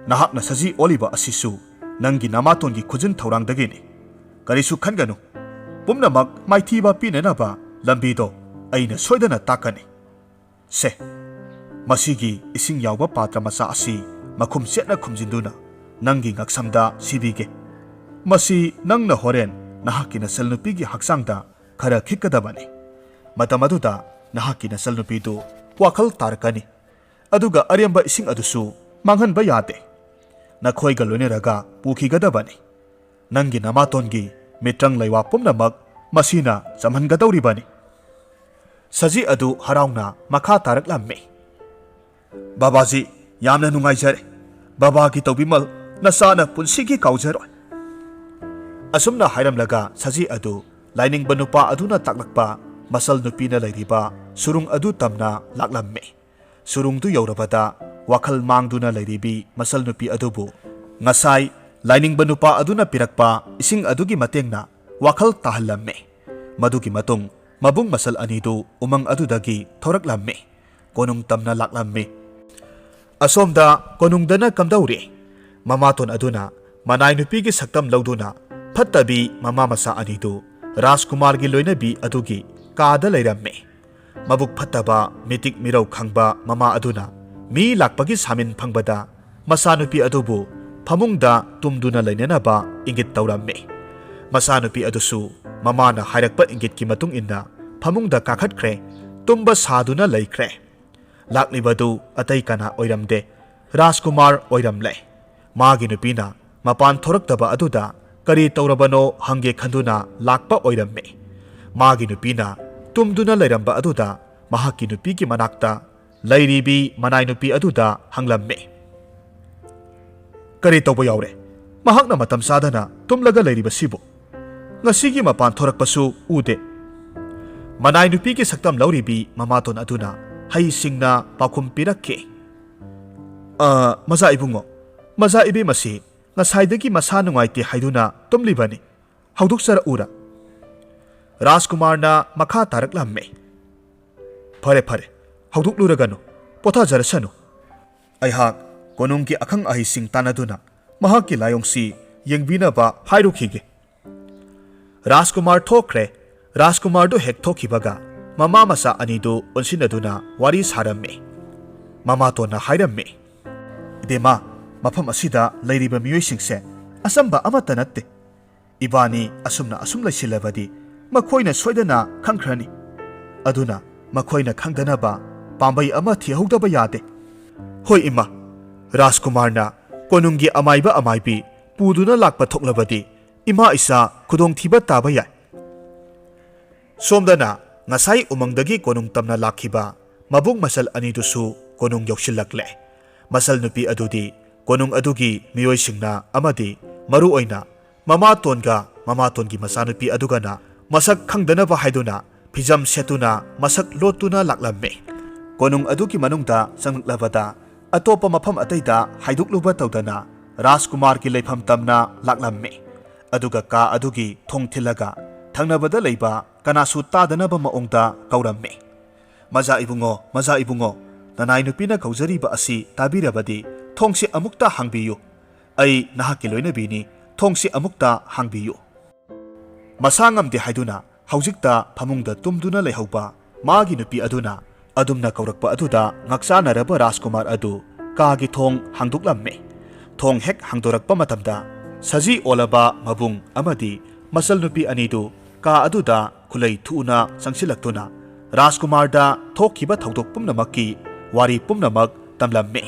"ꯅꯍꯥꯛꯅ ꯁꯖꯤ ꯑꯣꯜꯂꯤꯕ ꯑꯁꯤꯁꯨ ꯅꯪꯒꯤ ꯅꯃꯥꯇꯣꯟꯒꯤ ꯈꯨꯖꯤꯟ ꯊꯧꯔꯥꯡꯗꯒꯤꯅꯤ꯫ ꯀꯔꯤꯁꯨ ꯈꯟꯒꯅꯨ, ꯄꯨꯝꯅꯃꯛ ꯃꯥꯏꯊꯤꯕ ꯄꯤꯅꯅꯕ ꯂꯝꯕꯤꯗꯣ ꯑꯩꯅ ꯁꯣꯏꯗꯅ ꯇꯥꯛꯀꯅꯤ꯫ ꯁꯦ, ꯃꯁꯤꯒꯤ ꯏꯁꯤꯡ ꯌꯥꯎꯕ ꯄꯥꯇ꯭ꯔ ꯃꯆꯥ ꯑꯁꯤ ꯃꯈꯨꯝ ꯆꯦꯠꯅ ꯈꯨꯝꯖꯤꯟꯗꯨꯅ ꯅꯪꯒꯤ ꯉꯛꯁꯝꯗ ꯁꯤꯕꯤꯒꯦ꯫ ꯃꯁꯤ ꯅꯪꯅ ꯍꯣꯔꯦꯟ ꯅꯍꯥꯛꯀꯤ ꯅꯆꯜꯅꯨꯄꯤꯒꯤ ꯍꯛꯆꯥꯡꯗ ꯈꯔ ꯈꯤꯛꯀꯗꯕꯅꯤ꯫ ꯃꯇꯝ ꯑꯗꯨꯗ ꯅꯍꯥꯛꯀꯤ ꯅꯆꯜꯅꯨꯄꯤꯗꯨ ꯋꯥꯈꯜ ꯇꯥꯔꯛꯀꯅꯤ, ꯑꯗꯨꯒ ꯑꯔꯦꯝꯕ ꯏꯁꯤꯡ ꯑꯗꯨꯁꯨ ꯃꯥꯡꯍꯟꯕ ꯌꯥꯗꯦ꯫ ꯅꯈꯣꯏꯒ ꯂꯣꯏꯅꯔꯒ ꯄꯨꯈꯤꯒꯗꯕꯅꯤ꯫ ꯅꯪꯒꯤ ꯅꯃꯥꯇꯣꯟꯒꯤ ꯃꯤꯇ꯭ꯔꯪ ꯂꯩꯋꯥ ꯄꯨꯝꯅꯃꯛ ꯃꯁꯤꯅ ꯆꯝꯍꯟꯒꯗꯧꯔꯤꯕꯅꯤ꯫" ꯁꯖꯤ ꯑꯗꯨ ꯍꯔꯥꯎꯅ ꯃꯈꯥ ꯇꯥꯔꯛꯂꯝꯃꯤ, "ꯕꯥꯕꯥꯖꯤ, ꯌꯥꯝꯅ ꯅꯨꯡꯉꯥꯏꯖꯔꯦ꯫ ꯕꯥꯕꯥꯒꯤ ꯇꯧꯕꯤꯃꯜ ꯅꯆꯥꯅ ꯄꯨꯟꯁꯤꯒꯤ ꯀꯥꯎꯖꯔꯣꯏ꯫" ꯑꯁꯨꯝꯅ ꯍꯥꯏꯔꯝꯂꯒ ꯁꯖꯤ ꯑꯗꯨ ꯂꯥꯏꯅꯤꯡꯕ ꯅꯨꯄꯥ ꯑꯗꯨꯅ ꯇꯥꯛꯂꯛꯄ ꯃꯆꯜ ꯅꯨꯄꯤꯅ ꯂꯩꯔꯤꯕ ꯁꯨꯔꯨꯡ ꯑꯗꯨ ꯇꯝꯅ ꯂꯥꯛꯂꯝꯃꯤ꯫ ꯁꯨꯔꯨꯡꯗꯨ ꯌꯧꯔꯕꯗ ꯋꯥꯈꯜ ꯃꯥꯡꯗꯨꯅ ꯂꯩꯔꯤꯕꯤ ꯃꯆꯜ ꯅꯨꯄꯤ ꯑꯗꯨꯕꯨ ꯉꯁꯥꯏ ꯂꯥꯏꯅꯤꯡꯕ ꯅꯨꯄꯥ ꯑꯗꯨꯅ ꯄꯤꯔꯛꯄ ꯏꯁꯤꯡ ꯑꯗꯨꯒꯤ ꯃꯇꯦꯡꯅ ꯋꯥꯈꯜ ꯇꯥꯍꯜꯂꯝꯃꯤ꯫ ꯃꯗꯨꯒꯤ ꯃꯇꯨꯡ ꯃꯕꯨꯡ ꯃꯆꯜ ꯑꯅꯤꯗꯨ ꯎꯃꯪ ꯑꯗꯨꯗꯒꯤ ꯊꯣꯔꯛꯂꯝꯃꯤ꯫ ꯀꯣꯅꯨꯡ ꯇꯝꯅ ꯂꯥꯛꯂꯝꯃꯤ꯫ ꯑꯁꯣꯝꯗ ꯀꯣꯅꯨꯡꯗꯅ ꯀꯝꯗꯧꯔꯤ? ꯃꯃꯥꯇꯣꯟ ꯑꯗꯨꯅ ꯃꯅꯥꯏ ꯅꯨꯄꯤꯒꯤ ꯁꯛꯇꯝ ꯂꯧꯗꯨꯅ ꯐꯠꯇꯕꯤ ꯃꯃꯥ ꯃꯆꯥ ꯑꯅꯤꯗꯨ ꯔꯥꯖꯀꯨꯃꯥꯔꯒꯤ ꯂꯣꯏꯅꯕꯤ ꯑꯗꯨꯒꯤ ꯀꯥꯗ ꯂꯩꯔꯝꯃꯤ꯫ ꯃꯕꯨꯛ ꯐꯠꯇꯕ, ꯃꯤꯇꯤꯛ ꯃꯤꯔꯧ ꯈꯪꯕ ꯃꯃꯥ ꯑꯗꯨꯅ ꯃꯤ ꯂꯥꯛꯄꯒꯤ ꯁꯥꯃꯤꯟ ꯐꯪꯕꯗ ꯃꯆꯥꯅꯨꯄꯤ ꯑꯗꯨꯕꯨ ꯐꯃꯨꯡꯗ ꯇꯨꯝꯗꯨꯅ ꯂꯩꯅꯅꯕ ꯏꯪꯒꯤꯠ ꯇꯧꯔꯝꯃꯤ꯫ ꯃꯆꯥꯅꯨꯄꯤ ꯑꯗꯨꯁꯨ ꯃꯃꯥꯅ ꯍꯥꯏꯔꯛꯄ ꯏꯪꯒꯤꯠꯀꯤ ꯃꯇꯨꯡ ꯏꯟꯅ ꯐꯃꯨꯡꯗ ꯀꯥꯈꯠꯈ꯭ꯔꯦ, ꯇꯨꯝꯕ ꯁꯥꯗꯨꯅ ꯂꯩꯈ꯭ꯔꯦ꯫ ꯂꯥꯛꯂꯤꯕꯗꯨ ꯑꯇꯩ ꯀꯅꯥ ꯑꯣꯏꯔꯝꯗꯦ, ꯔꯥꯖꯀꯨꯃꯥꯔ ꯑꯣꯏꯔꯝꯂꯦ꯫ ꯃꯥꯒꯤ ꯅꯨꯄꯤꯅ ꯃꯄꯥꯟ ꯊꯣꯔꯛꯇꯕ ꯑꯗꯨꯗ ꯀꯔꯤ ꯇꯧꯔꯕꯅꯣ ꯍꯪꯒꯦ ꯈꯟꯗꯨꯅ ꯂꯥꯛꯄ ꯑꯣꯏꯔꯝꯃꯤ꯫ ꯃꯥꯒꯤ ꯅꯨꯄꯤꯅ ꯇꯨꯝꯗꯨꯅ ꯂꯩꯔꯝꯕ ꯑꯗꯨꯗ ꯃꯍꯥꯛꯀꯤ ꯅꯨꯄꯤꯒꯤ ꯃꯅꯥꯛꯇ ꯂꯩꯔꯤꯕꯤ ꯃꯅꯥꯏ ꯅꯨꯄꯤ ꯑꯗꯨꯗ ꯍꯪꯂꯝꯃꯤ꯫ "ꯀꯔꯤ ꯇꯧꯕ ꯌꯥꯎꯔꯦ? ꯃꯍꯥꯛꯅ ꯃꯇꯝ ꯆꯥꯗꯅ ꯇꯨꯝꯂꯒ ꯂꯩꯔꯤꯕꯁꯤꯕꯨ? ꯉꯁꯤꯒꯤ ꯃꯄꯥꯟ ꯊꯣꯔꯛꯄꯁꯨ ꯎꯗꯦ꯫" ꯃꯅꯥꯏ ꯅꯨꯄꯤꯒꯤ ꯁꯛꯇꯝ ꯂꯧꯔꯤꯕꯤ ꯃꯃꯥꯇꯣꯟ ꯑꯗꯨꯅ ꯍꯩꯁꯤꯡꯅ ꯄꯥꯎꯈꯨꯝ ꯄꯤꯔꯛꯈꯤ꯫ "ꯑ, ꯃꯆꯥ ꯏꯕꯨꯡꯉꯣ, ꯃꯆꯥ ꯏꯕꯦꯝꯃꯁꯤ ꯉꯁꯥꯏꯗꯒꯤ ꯃꯁꯥ ꯅꯨꯡꯉꯥꯏꯇꯦ ꯍꯥꯏꯗꯨꯅ ꯇꯨꯝꯂꯤꯕꯅꯤ꯫ ꯍꯧꯗꯣꯛꯆꯔꯛꯎꯔꯥ?" ꯔꯥꯖꯀꯨꯃꯥꯔꯅ ꯃꯈꯥ ꯇꯥꯔꯛꯂꯝꯃꯤ꯫ "ꯐꯔꯦ, ꯐꯔꯦ, ꯍꯧꯗꯣꯛꯂꯨꯔꯒꯅꯨ, ꯄꯣꯊꯥꯖꯔꯁꯅꯨ꯫ ꯑꯩꯍꯥꯛ ꯀꯣꯅꯨꯡꯒꯤ ꯑꯈꯪ ꯑꯍꯩꯁꯤꯡ ꯇꯥꯟꯅꯗꯨꯅ ꯃꯍꯥꯛꯀꯤ ꯂꯥꯏꯑꯣꯡꯁꯤ ꯌꯦꯡꯕꯤꯅꯕ ꯍꯥꯏꯔꯨꯈꯤꯒꯦ꯫" ꯔꯥꯖꯀꯨꯃꯥꯔ ꯊꯣꯛꯈ꯭ꯔꯦ꯫ ꯔꯥꯖꯀꯨꯃꯥꯔꯗꯨ ꯍꯦꯛ ꯊꯣꯛꯈꯤꯕꯒ ꯃꯃꯥ ꯃꯆꯥ ꯑꯅꯤꯗꯨ ꯑꯣꯟꯁꯤꯟꯅꯗꯨꯅ ꯋꯥꯔꯤ ꯁꯥꯔꯝꯃꯤ꯫ ꯃꯃꯥꯇꯣꯟꯅ ꯍꯥꯏꯔꯝꯃꯤ, "ꯏꯕꯦꯝꯃ, ꯃꯐꯝ ꯑꯁꯤꯗ ꯂꯩꯔꯤꯕ ꯃꯤꯑꯣꯏꯁꯤꯡꯁꯦ ꯑꯆꯝꯕ ꯑꯃꯠꯇ ꯅꯠꯇꯦ꯫ ꯏꯕꯥꯅꯤ ꯑꯁꯨꯝꯅ ꯑꯁꯨꯝ ꯂꯩꯁꯤꯜꯂꯕꯗꯤ ꯃꯈꯣꯏꯅ ꯁꯣꯏꯗꯅ ꯈꯪꯈ꯭ꯔꯅꯤ꯫ ꯑꯗꯨꯅ ꯃꯈꯣꯏꯅ ꯈꯪꯗꯅꯕ ꯄꯥꯝꯕꯩ ꯑꯃ ꯊꯤꯍꯧꯗꯕ ꯌꯥꯗꯦ꯫" "ꯍꯣꯏ ꯏꯃꯥ, ꯔꯥꯖꯀꯨꯃꯥꯔꯅ ꯀꯣꯅꯨꯡꯒꯤ ꯑꯃꯥꯏꯕ ꯑꯃꯥꯏꯕꯤ ꯄꯨꯗꯨꯅ ꯂꯥꯛꯄ ꯊꯣꯛꯂꯕꯗꯤ ꯏꯃꯥ ꯏꯆꯥ ꯈꯨꯗꯣꯡꯊꯤꯕ ꯇꯥꯕ ꯌꯥꯏ꯫" ꯁꯣꯝꯗꯅ ꯉꯁꯥꯏ ꯎꯃꯪꯗꯒꯤ ꯀꯣꯅꯨꯡ ꯇꯝꯅ ꯂꯥꯛꯈꯤꯕ ꯃꯕꯨꯡ ꯃꯆꯜ ꯑꯅꯤꯗꯨꯁꯨ ꯀꯣꯅꯨꯡ ꯌꯧꯁꯤꯜꯂꯛꯂꯦ꯫ ꯃꯆꯜ ꯅꯨꯄꯤ ꯑꯗꯨꯗꯤ ꯀꯣꯅꯨꯡ ꯑꯗꯨꯒꯤ ꯃꯤꯑꯣꯏꯁꯤꯡꯅ ꯑꯃꯗꯤ ꯃꯔꯨꯑꯣꯏꯅ ꯃꯃꯥꯇꯣꯟꯒ ꯃꯃꯥꯇꯣꯟꯒꯤ ꯃꯆꯥꯅꯨꯄꯤ ꯑꯗꯨꯒꯅ ꯃꯁꯛ ꯈꯪꯗꯅꯕ ꯍꯥꯏꯗꯨꯅ ꯐꯤꯖꯝ ꯁꯦꯠꯇꯨꯅ ꯃꯁꯛ ꯂꯣꯠꯇꯨꯅ ꯂꯥꯛꯂꯝꯃꯤ꯫ ꯀꯣꯅꯨꯡ ꯑꯗꯨꯒꯤ ꯃꯅꯨꯡꯗ ꯆꯪꯂꯛꯂꯕꯗ ꯑꯇꯣꯞꯄ ꯃꯐꯝ ꯑꯇꯩꯗ ꯍꯥꯏꯗꯣꯛꯂꯨꯕ ꯇꯧꯗꯅ ꯔꯥꯖꯀꯨꯃꯥꯔꯒꯤ ꯂꯩꯐꯝ ꯇꯝꯅ ꯂꯥꯛꯂꯝꯃꯤ꯫ ꯑꯗꯨꯒ ꯀꯥ ꯑꯗꯨꯒꯤ ꯊꯣꯡ ꯊꯤꯜꯂꯒ ꯊꯪꯅꯕꯗ ꯂꯩꯕ ꯀꯅꯥꯁꯨ ꯇꯥꯗꯅꯕ ꯃꯑꯣꯡꯗ ꯀꯧꯔꯝꯃꯤ꯫ "ꯃꯖꯥ ꯏꯕꯨꯡꯉꯣ, ꯃꯖꯥ ꯏꯕꯨꯡꯉꯣ, ꯅꯅꯥꯏ ꯅꯨꯄꯤꯅ ꯀꯧꯖꯔꯤꯕ ꯑꯁꯤ ꯇꯥꯕꯤꯔꯕꯗꯤ ꯊꯣꯡꯁꯦ ꯑꯃꯨꯛꯇ ꯍꯥꯡꯕꯤꯌꯨ꯫ ꯑꯩ ꯅꯍꯥꯛꯀꯤ ꯂꯣꯏꯅꯕꯤꯅꯤ, ꯊꯣꯡꯁꯦ ꯑꯃꯨꯛꯇ ꯍꯥꯡꯕꯤꯌꯨ"꯫ ꯃꯁꯥ ꯉꯝꯗꯦ ꯍꯥꯏꯗꯨꯅ ꯍꯧꯖꯤꯛꯇ ꯐꯃꯨꯡꯗ ꯇꯨꯝꯗꯨꯅ ꯂꯩꯍꯧꯕ ꯃꯥꯒꯤ ꯅꯨꯄꯤ ꯑꯗꯨꯅ ꯑꯗꯨꯝꯅ ꯀꯧꯔꯛꯄ ꯑꯗꯨꯗ ꯉꯛꯆꯥꯟꯅꯔꯕ ꯔꯥꯖꯀꯨꯃꯥꯔ ꯑꯗꯨ ꯀꯥꯒꯤ ꯊꯣꯡ ꯍꯥꯡꯗꯣꯛꯂꯝꯃꯤ꯫ ꯊꯣꯡ ꯍꯦꯛ ꯍꯥꯡꯗꯣꯔꯛꯄ ꯃꯇꯝꯗ ꯁꯖꯤ ꯑꯣꯜꯂꯕ ꯃꯕꯨꯡ ꯑꯃꯗꯤ ꯃꯆꯜ ꯅꯨꯄꯤ ꯑꯅꯤꯗꯨ ꯀꯥ ꯑꯗꯨꯗ ꯈꯨꯂꯩ ꯊꯨꯅ ꯆꯪꯁꯤꯜꯂꯛꯇꯨꯅ ꯔꯥꯖꯀꯨꯃꯥꯔꯗ ꯊꯣꯛꯈꯤꯕ ꯊꯧꯗꯣꯛ ꯄꯨꯝꯅꯃꯛꯀꯤ ꯋꯥꯔꯤ ꯄꯨꯝꯅꯃꯛ ꯇꯝꯂꯝꯃꯤ꯫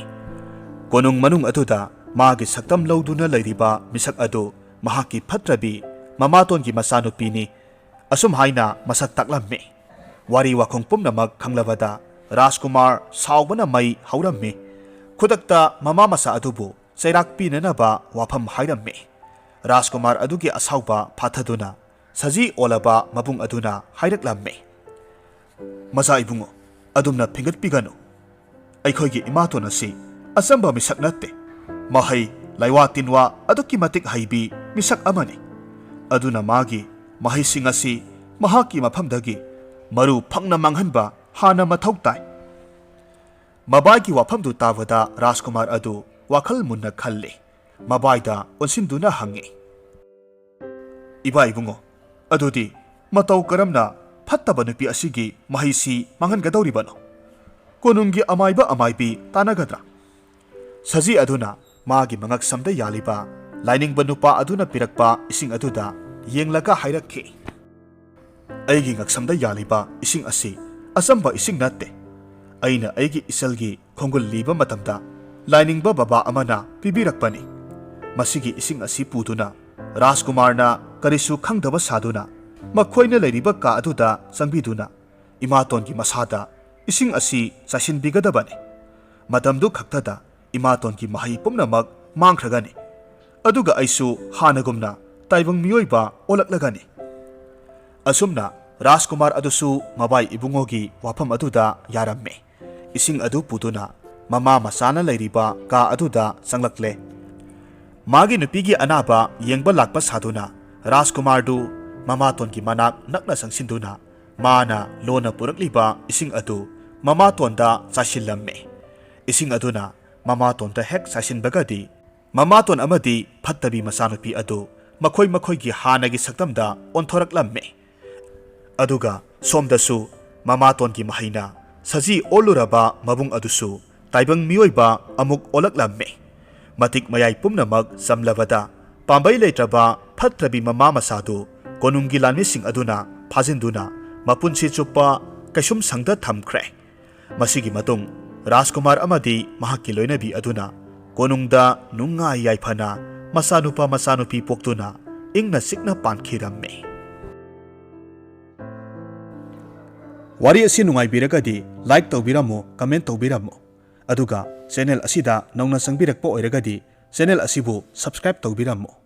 ꯀꯣꯅꯨꯡ ꯃꯅꯨꯡ ꯑꯗꯨꯗ ꯃꯥꯒꯤ ꯁꯛꯇꯝ ꯂꯧꯗꯨꯅ ꯂꯩꯔꯤꯕ ꯃꯤꯁꯛ ꯑꯗꯨ ꯃꯍꯥꯛꯀꯤ ꯐꯠꯇ꯭ꯔꯕꯤ ꯃꯃꯥꯇꯣꯟꯒꯤ ꯃꯆꯥꯅꯨꯄꯤꯅꯤ꯫ ꯑꯁꯨꯝ ꯍꯥꯏꯅ ꯃꯁꯛ ꯇꯥꯛꯂꯝꯃꯤ꯫ ꯋꯥꯔꯤ ꯋꯥꯈꯣꯡ ꯄꯨꯝꯅꯃꯛ ꯈꯪꯂꯕꯗ ꯔꯥꯖꯀꯨꯃꯥꯔ ꯁꯥꯎꯕꯅ ꯃꯩ ꯍꯧꯔꯝꯃꯤ꯫ ꯈꯨꯗꯛꯇ ꯃꯃꯥ ꯃꯆꯥ ꯑꯗꯨꯕꯨ ꯆꯩꯔꯥꯛ ꯄꯤꯅꯅꯕ ꯋꯥꯐꯝ ꯍꯥꯏꯔꯝꯃꯤ꯫ ꯔꯥꯖꯀꯨꯃꯥꯔ ꯑꯗꯨꯒꯤ ꯑꯁꯥꯎꯕ ꯐꯥꯊꯗꯨꯅ ꯁꯖꯤ ꯑꯣꯜꯂꯕ ꯃꯕꯨꯡ ꯑꯗꯨꯅ ꯍꯥꯏꯔꯛꯂꯝꯃꯤ, "ꯃꯆꯥ ꯏꯕꯨꯡꯉꯣ, ꯑꯗꯨꯝꯅ ꯐꯤꯡꯒꯠꯄꯤꯒꯅꯨ꯫ ꯑꯩꯈꯣꯏꯒꯤ ꯏꯃꯥꯇꯣꯟ ꯑꯁꯤ ꯑꯆꯝꯕ ꯃꯤꯁꯛ ꯅꯠꯇꯦ꯫ ꯃꯍꯩ, ꯂꯩꯋꯥ ꯇꯤꯟꯋꯥ ꯑꯗꯨꯛꯀꯤ ꯃꯇꯤꯛ ꯍꯩꯕꯤ ꯃꯤꯁꯛ ꯑꯃꯅꯤ꯫ ꯑꯗꯨꯅ ꯃꯥꯒꯤ ꯃꯍꯩꯁꯤꯡ ꯑꯁꯤ ꯃꯍꯥꯛꯀꯤ ꯃꯐꯝꯗꯒꯤ ꯃꯔꯨ ꯐꯪꯅ ꯃꯥꯡꯍꯟꯕ ꯍꯥꯟꯅ ꯃꯊꯧ ꯇꯥꯏ"꯫ ꯃꯕꯥꯏꯒꯤ ꯋꯥꯐꯝꯗꯨ ꯇꯥꯕꯗ ꯔꯥꯖꯀꯨꯃꯥꯔ ꯑꯗꯨ ꯋꯥꯈꯜ ꯃꯨꯟꯅ ꯈꯜꯂꯤ꯫ ꯃꯕꯥꯏꯗ ꯑꯣꯟꯁꯤꯟꯗꯨꯅ ꯍꯪꯉꯤ, "ꯏꯕꯥ ꯏꯕꯨꯡꯉꯣ, ꯑꯗꯨꯗꯤ ꯃꯇꯧ ꯀꯔꯝꯅ ꯐꯠꯇꯕ ꯅꯨꯄꯤ ꯑꯁꯤꯒꯤ ꯃꯍꯩꯁꯤ ꯃꯥꯡꯍꯟꯒꯗꯧꯔꯤꯕꯅꯣ? ꯀꯣꯅꯨꯡꯒꯤ ꯑꯃꯥꯏꯕ ꯑꯃꯥꯏꯕꯤ ꯇꯥꯟꯅꯒꯗ꯭ꯔꯥ?" ꯁꯖꯤ ꯑꯗꯨꯅ ꯃꯥꯒꯤ ꯃꯉꯛꯁꯝꯗ ꯌꯥꯜꯂꯤꯕ ꯂꯥꯏꯅꯤꯡꯕ ꯅꯨꯄꯥ ꯑꯗꯨꯅ ꯄꯤꯔꯛꯄ ꯏꯁꯤꯡ ꯑꯗꯨꯗ ꯌꯦꯡꯂꯒ ꯍꯥꯏꯔꯛꯈꯤ, "ꯑꯩꯒꯤ ꯉꯛꯁꯝꯗ ꯌꯥꯜꯂꯤꯕ ꯏꯁꯤꯡ ꯑꯁꯤ ꯑꯆꯝꯕ ꯏꯁꯤꯡ ꯅꯠꯇꯦ꯫ ꯑꯩꯅ ꯑꯩꯒꯤ ꯏꯆꯜꯒꯤ ꯈꯣꯡꯒꯨꯜ ꯂꯤꯕ ꯃꯇꯝꯗ ꯂꯥꯏꯅꯤꯡꯕ ꯕꯕꯥ ꯑꯃꯅ ꯄꯤꯕꯤꯔꯛꯄꯅꯤ꯫ ꯃꯁꯤꯒꯤ ꯏꯁꯤꯡ ꯑꯁꯤ ꯄꯨꯗꯨꯅ ꯔꯥꯖꯀꯨꯃꯥꯔꯅ ꯀꯔꯤꯁꯨ ꯈꯪꯗꯕ ꯁꯥꯗꯨꯅ ꯃꯈꯣꯏꯅ ꯂꯩꯔꯤꯕ ꯀꯥ ꯑꯗꯨꯗ ꯆꯪꯕꯤꯗꯨꯅ ꯏꯃꯥꯇꯣꯟꯒꯤ ꯃꯁꯥꯗ ꯏꯁꯤꯡ ꯑꯁꯤ ꯆꯥꯏꯁꯤꯟꯕꯤꯒꯗꯕꯅꯤ꯫ ꯃꯇꯝꯗꯨ ꯈꯛꯇꯗ ꯏꯃꯥꯇꯣꯟꯒꯤ ꯃꯍꯩ ꯄꯨꯝꯅꯃꯛ ꯃꯥꯡꯈ꯭ꯔꯒꯅꯤ꯫ ꯑꯗꯨꯒ ꯑꯩꯁꯨ ꯍꯥꯟꯅꯒꯨꯝꯅ ꯇꯥꯏꯕꯪ ꯃꯤꯑꯣꯏꯕ ꯑꯣꯜꯂꯛꯂꯒꯅꯤ"꯫ ꯑꯁꯨꯝꯅ ꯔꯥꯖꯀꯨꯃꯥꯔ ꯑꯗꯨꯁꯨ ꯃꯕꯥꯏ ꯏꯕꯨꯡꯉꯣꯒꯤ ꯋꯥꯐꯝ ꯑꯗꯨꯗ ꯌꯥꯔꯝꯃꯤ꯫ ꯏꯁꯤꯡ ꯑꯗꯨ ꯄꯨꯗꯨꯅ ꯃꯃꯥ ꯃꯆꯥꯅ ꯂꯩꯔꯤꯕ ꯀꯥ ꯑꯗꯨꯗ ꯆꯪꯂꯛꯂꯦ꯫ ꯃꯥꯒꯤ ꯅꯨꯄꯤꯒꯤ ꯑꯅꯥꯕ ꯌꯦꯡꯕ ꯂꯥꯛꯄ ꯁꯥꯗꯨꯅ ꯔꯥꯖꯀꯨꯃꯥꯔꯗꯨ ꯃꯃꯥꯇꯣꯟꯒꯤ ꯃꯅꯥꯛ ꯅꯛꯅ ꯆꯪꯁꯤꯟꯗꯨꯅ ꯃꯥꯅ ꯂꯣꯟꯅ ꯄꯨꯔꯛꯂꯤꯕ ꯏꯁꯤꯡ ꯑꯗꯨ ꯃꯃꯥꯇꯣꯟꯗ ꯆꯥꯏꯁꯤꯜꯂꯝꯃꯤ꯫ ꯏꯁꯤꯡ ꯑꯗꯨꯅ ꯃꯃꯥꯇꯣꯟꯗ ꯍꯦꯛ ꯆꯥꯏꯁꯤꯟꯕꯒꯗꯤ ꯃꯃꯥꯇꯣꯟ ꯑꯃꯗꯤ ꯐꯠꯇꯕꯤ ꯃꯆꯥꯅꯨꯄꯤ ꯑꯗꯨ ꯃꯈꯣꯏ ꯃꯈꯣꯏꯒꯤ ꯍꯥꯟꯅꯒꯤ ꯁꯛꯇꯝꯗ ꯑꯣꯟꯊꯣꯔꯛꯂꯝꯃꯤ꯫ ꯑꯗꯨꯒ ꯁꯣꯝꯗꯁꯨ ꯃꯃꯥꯇꯣꯟꯒꯤ ꯃꯍꯩꯅ ꯁꯖꯤ ꯑꯣꯜꯂꯨꯔꯕ ꯃꯕꯨꯡ ꯑꯗꯨꯁꯨ ꯇꯥꯏꯕꯪ ꯃꯤꯑꯣꯏꯕ ꯑꯃꯨꯛ ꯑꯣꯜꯂꯛꯂꯝꯃꯤ꯫ ꯃꯇꯤꯛ ꯃꯌꯥꯏ ꯄꯨꯝꯅꯃꯛ ꯆꯝꯂꯕꯗ ꯄꯥꯝꯕꯩ ꯂꯩꯇ꯭ꯔꯕ ꯐꯠꯇ꯭ꯔꯕꯤ ꯃꯃꯥ ꯃꯆꯥꯗꯨ ꯀꯣꯅꯨꯡꯒꯤ ꯂꯥꯟꯃꯤꯁꯤꯡ ꯑꯗꯨꯅ ꯐꯥꯖꯤꯟꯗꯨꯅ ꯃꯄꯨꯟꯁꯤ ꯆꯨꯞꯄ ꯀꯩꯁꯨꯝ ꯁꯪꯗ ꯊꯝꯈ꯭ꯔꯦ꯫ ꯃꯁꯤꯒꯤ ꯃꯇꯨꯡ ꯔꯥꯖꯀꯨꯃꯥꯔ ꯑꯃꯗꯤ ꯃꯍꯥꯛꯀꯤ ꯂꯣꯏꯅꯕꯤ ꯑꯗꯨꯅ ꯀꯣꯅꯨꯡꯗ ꯅꯨꯡꯉꯥꯏ ꯌꯥꯏꯐꯅ ꯃꯆꯥꯅꯨꯄꯥ ꯃꯆꯥꯅꯨꯄꯤ ꯄꯣꯛꯇꯨꯅ ꯏꯪꯅ ꯆꯤꯛꯅ ꯄꯥꯟꯈꯤꯔꯝꯃꯤ꯫ ꯋꯥꯔꯤ ꯑꯁꯤ ꯅꯨꯡꯉꯥꯏꯕꯤꯔꯒꯗꯤ like ꯇꯧꯕꯤꯔꯝꯃꯨ, comment ꯇꯧꯕꯤꯔꯝꯃꯨ, ꯑꯗꯨꯒ channel ꯑꯁꯤꯗ ꯅꯧꯅ ꯆꯪꯕꯤꯔꯛꯄ ꯑꯣꯏꯔꯒꯗꯤ channel ꯑꯁꯤꯕꯨ subscribe ꯇꯧꯕꯤꯔꯝꯃꯨ꯫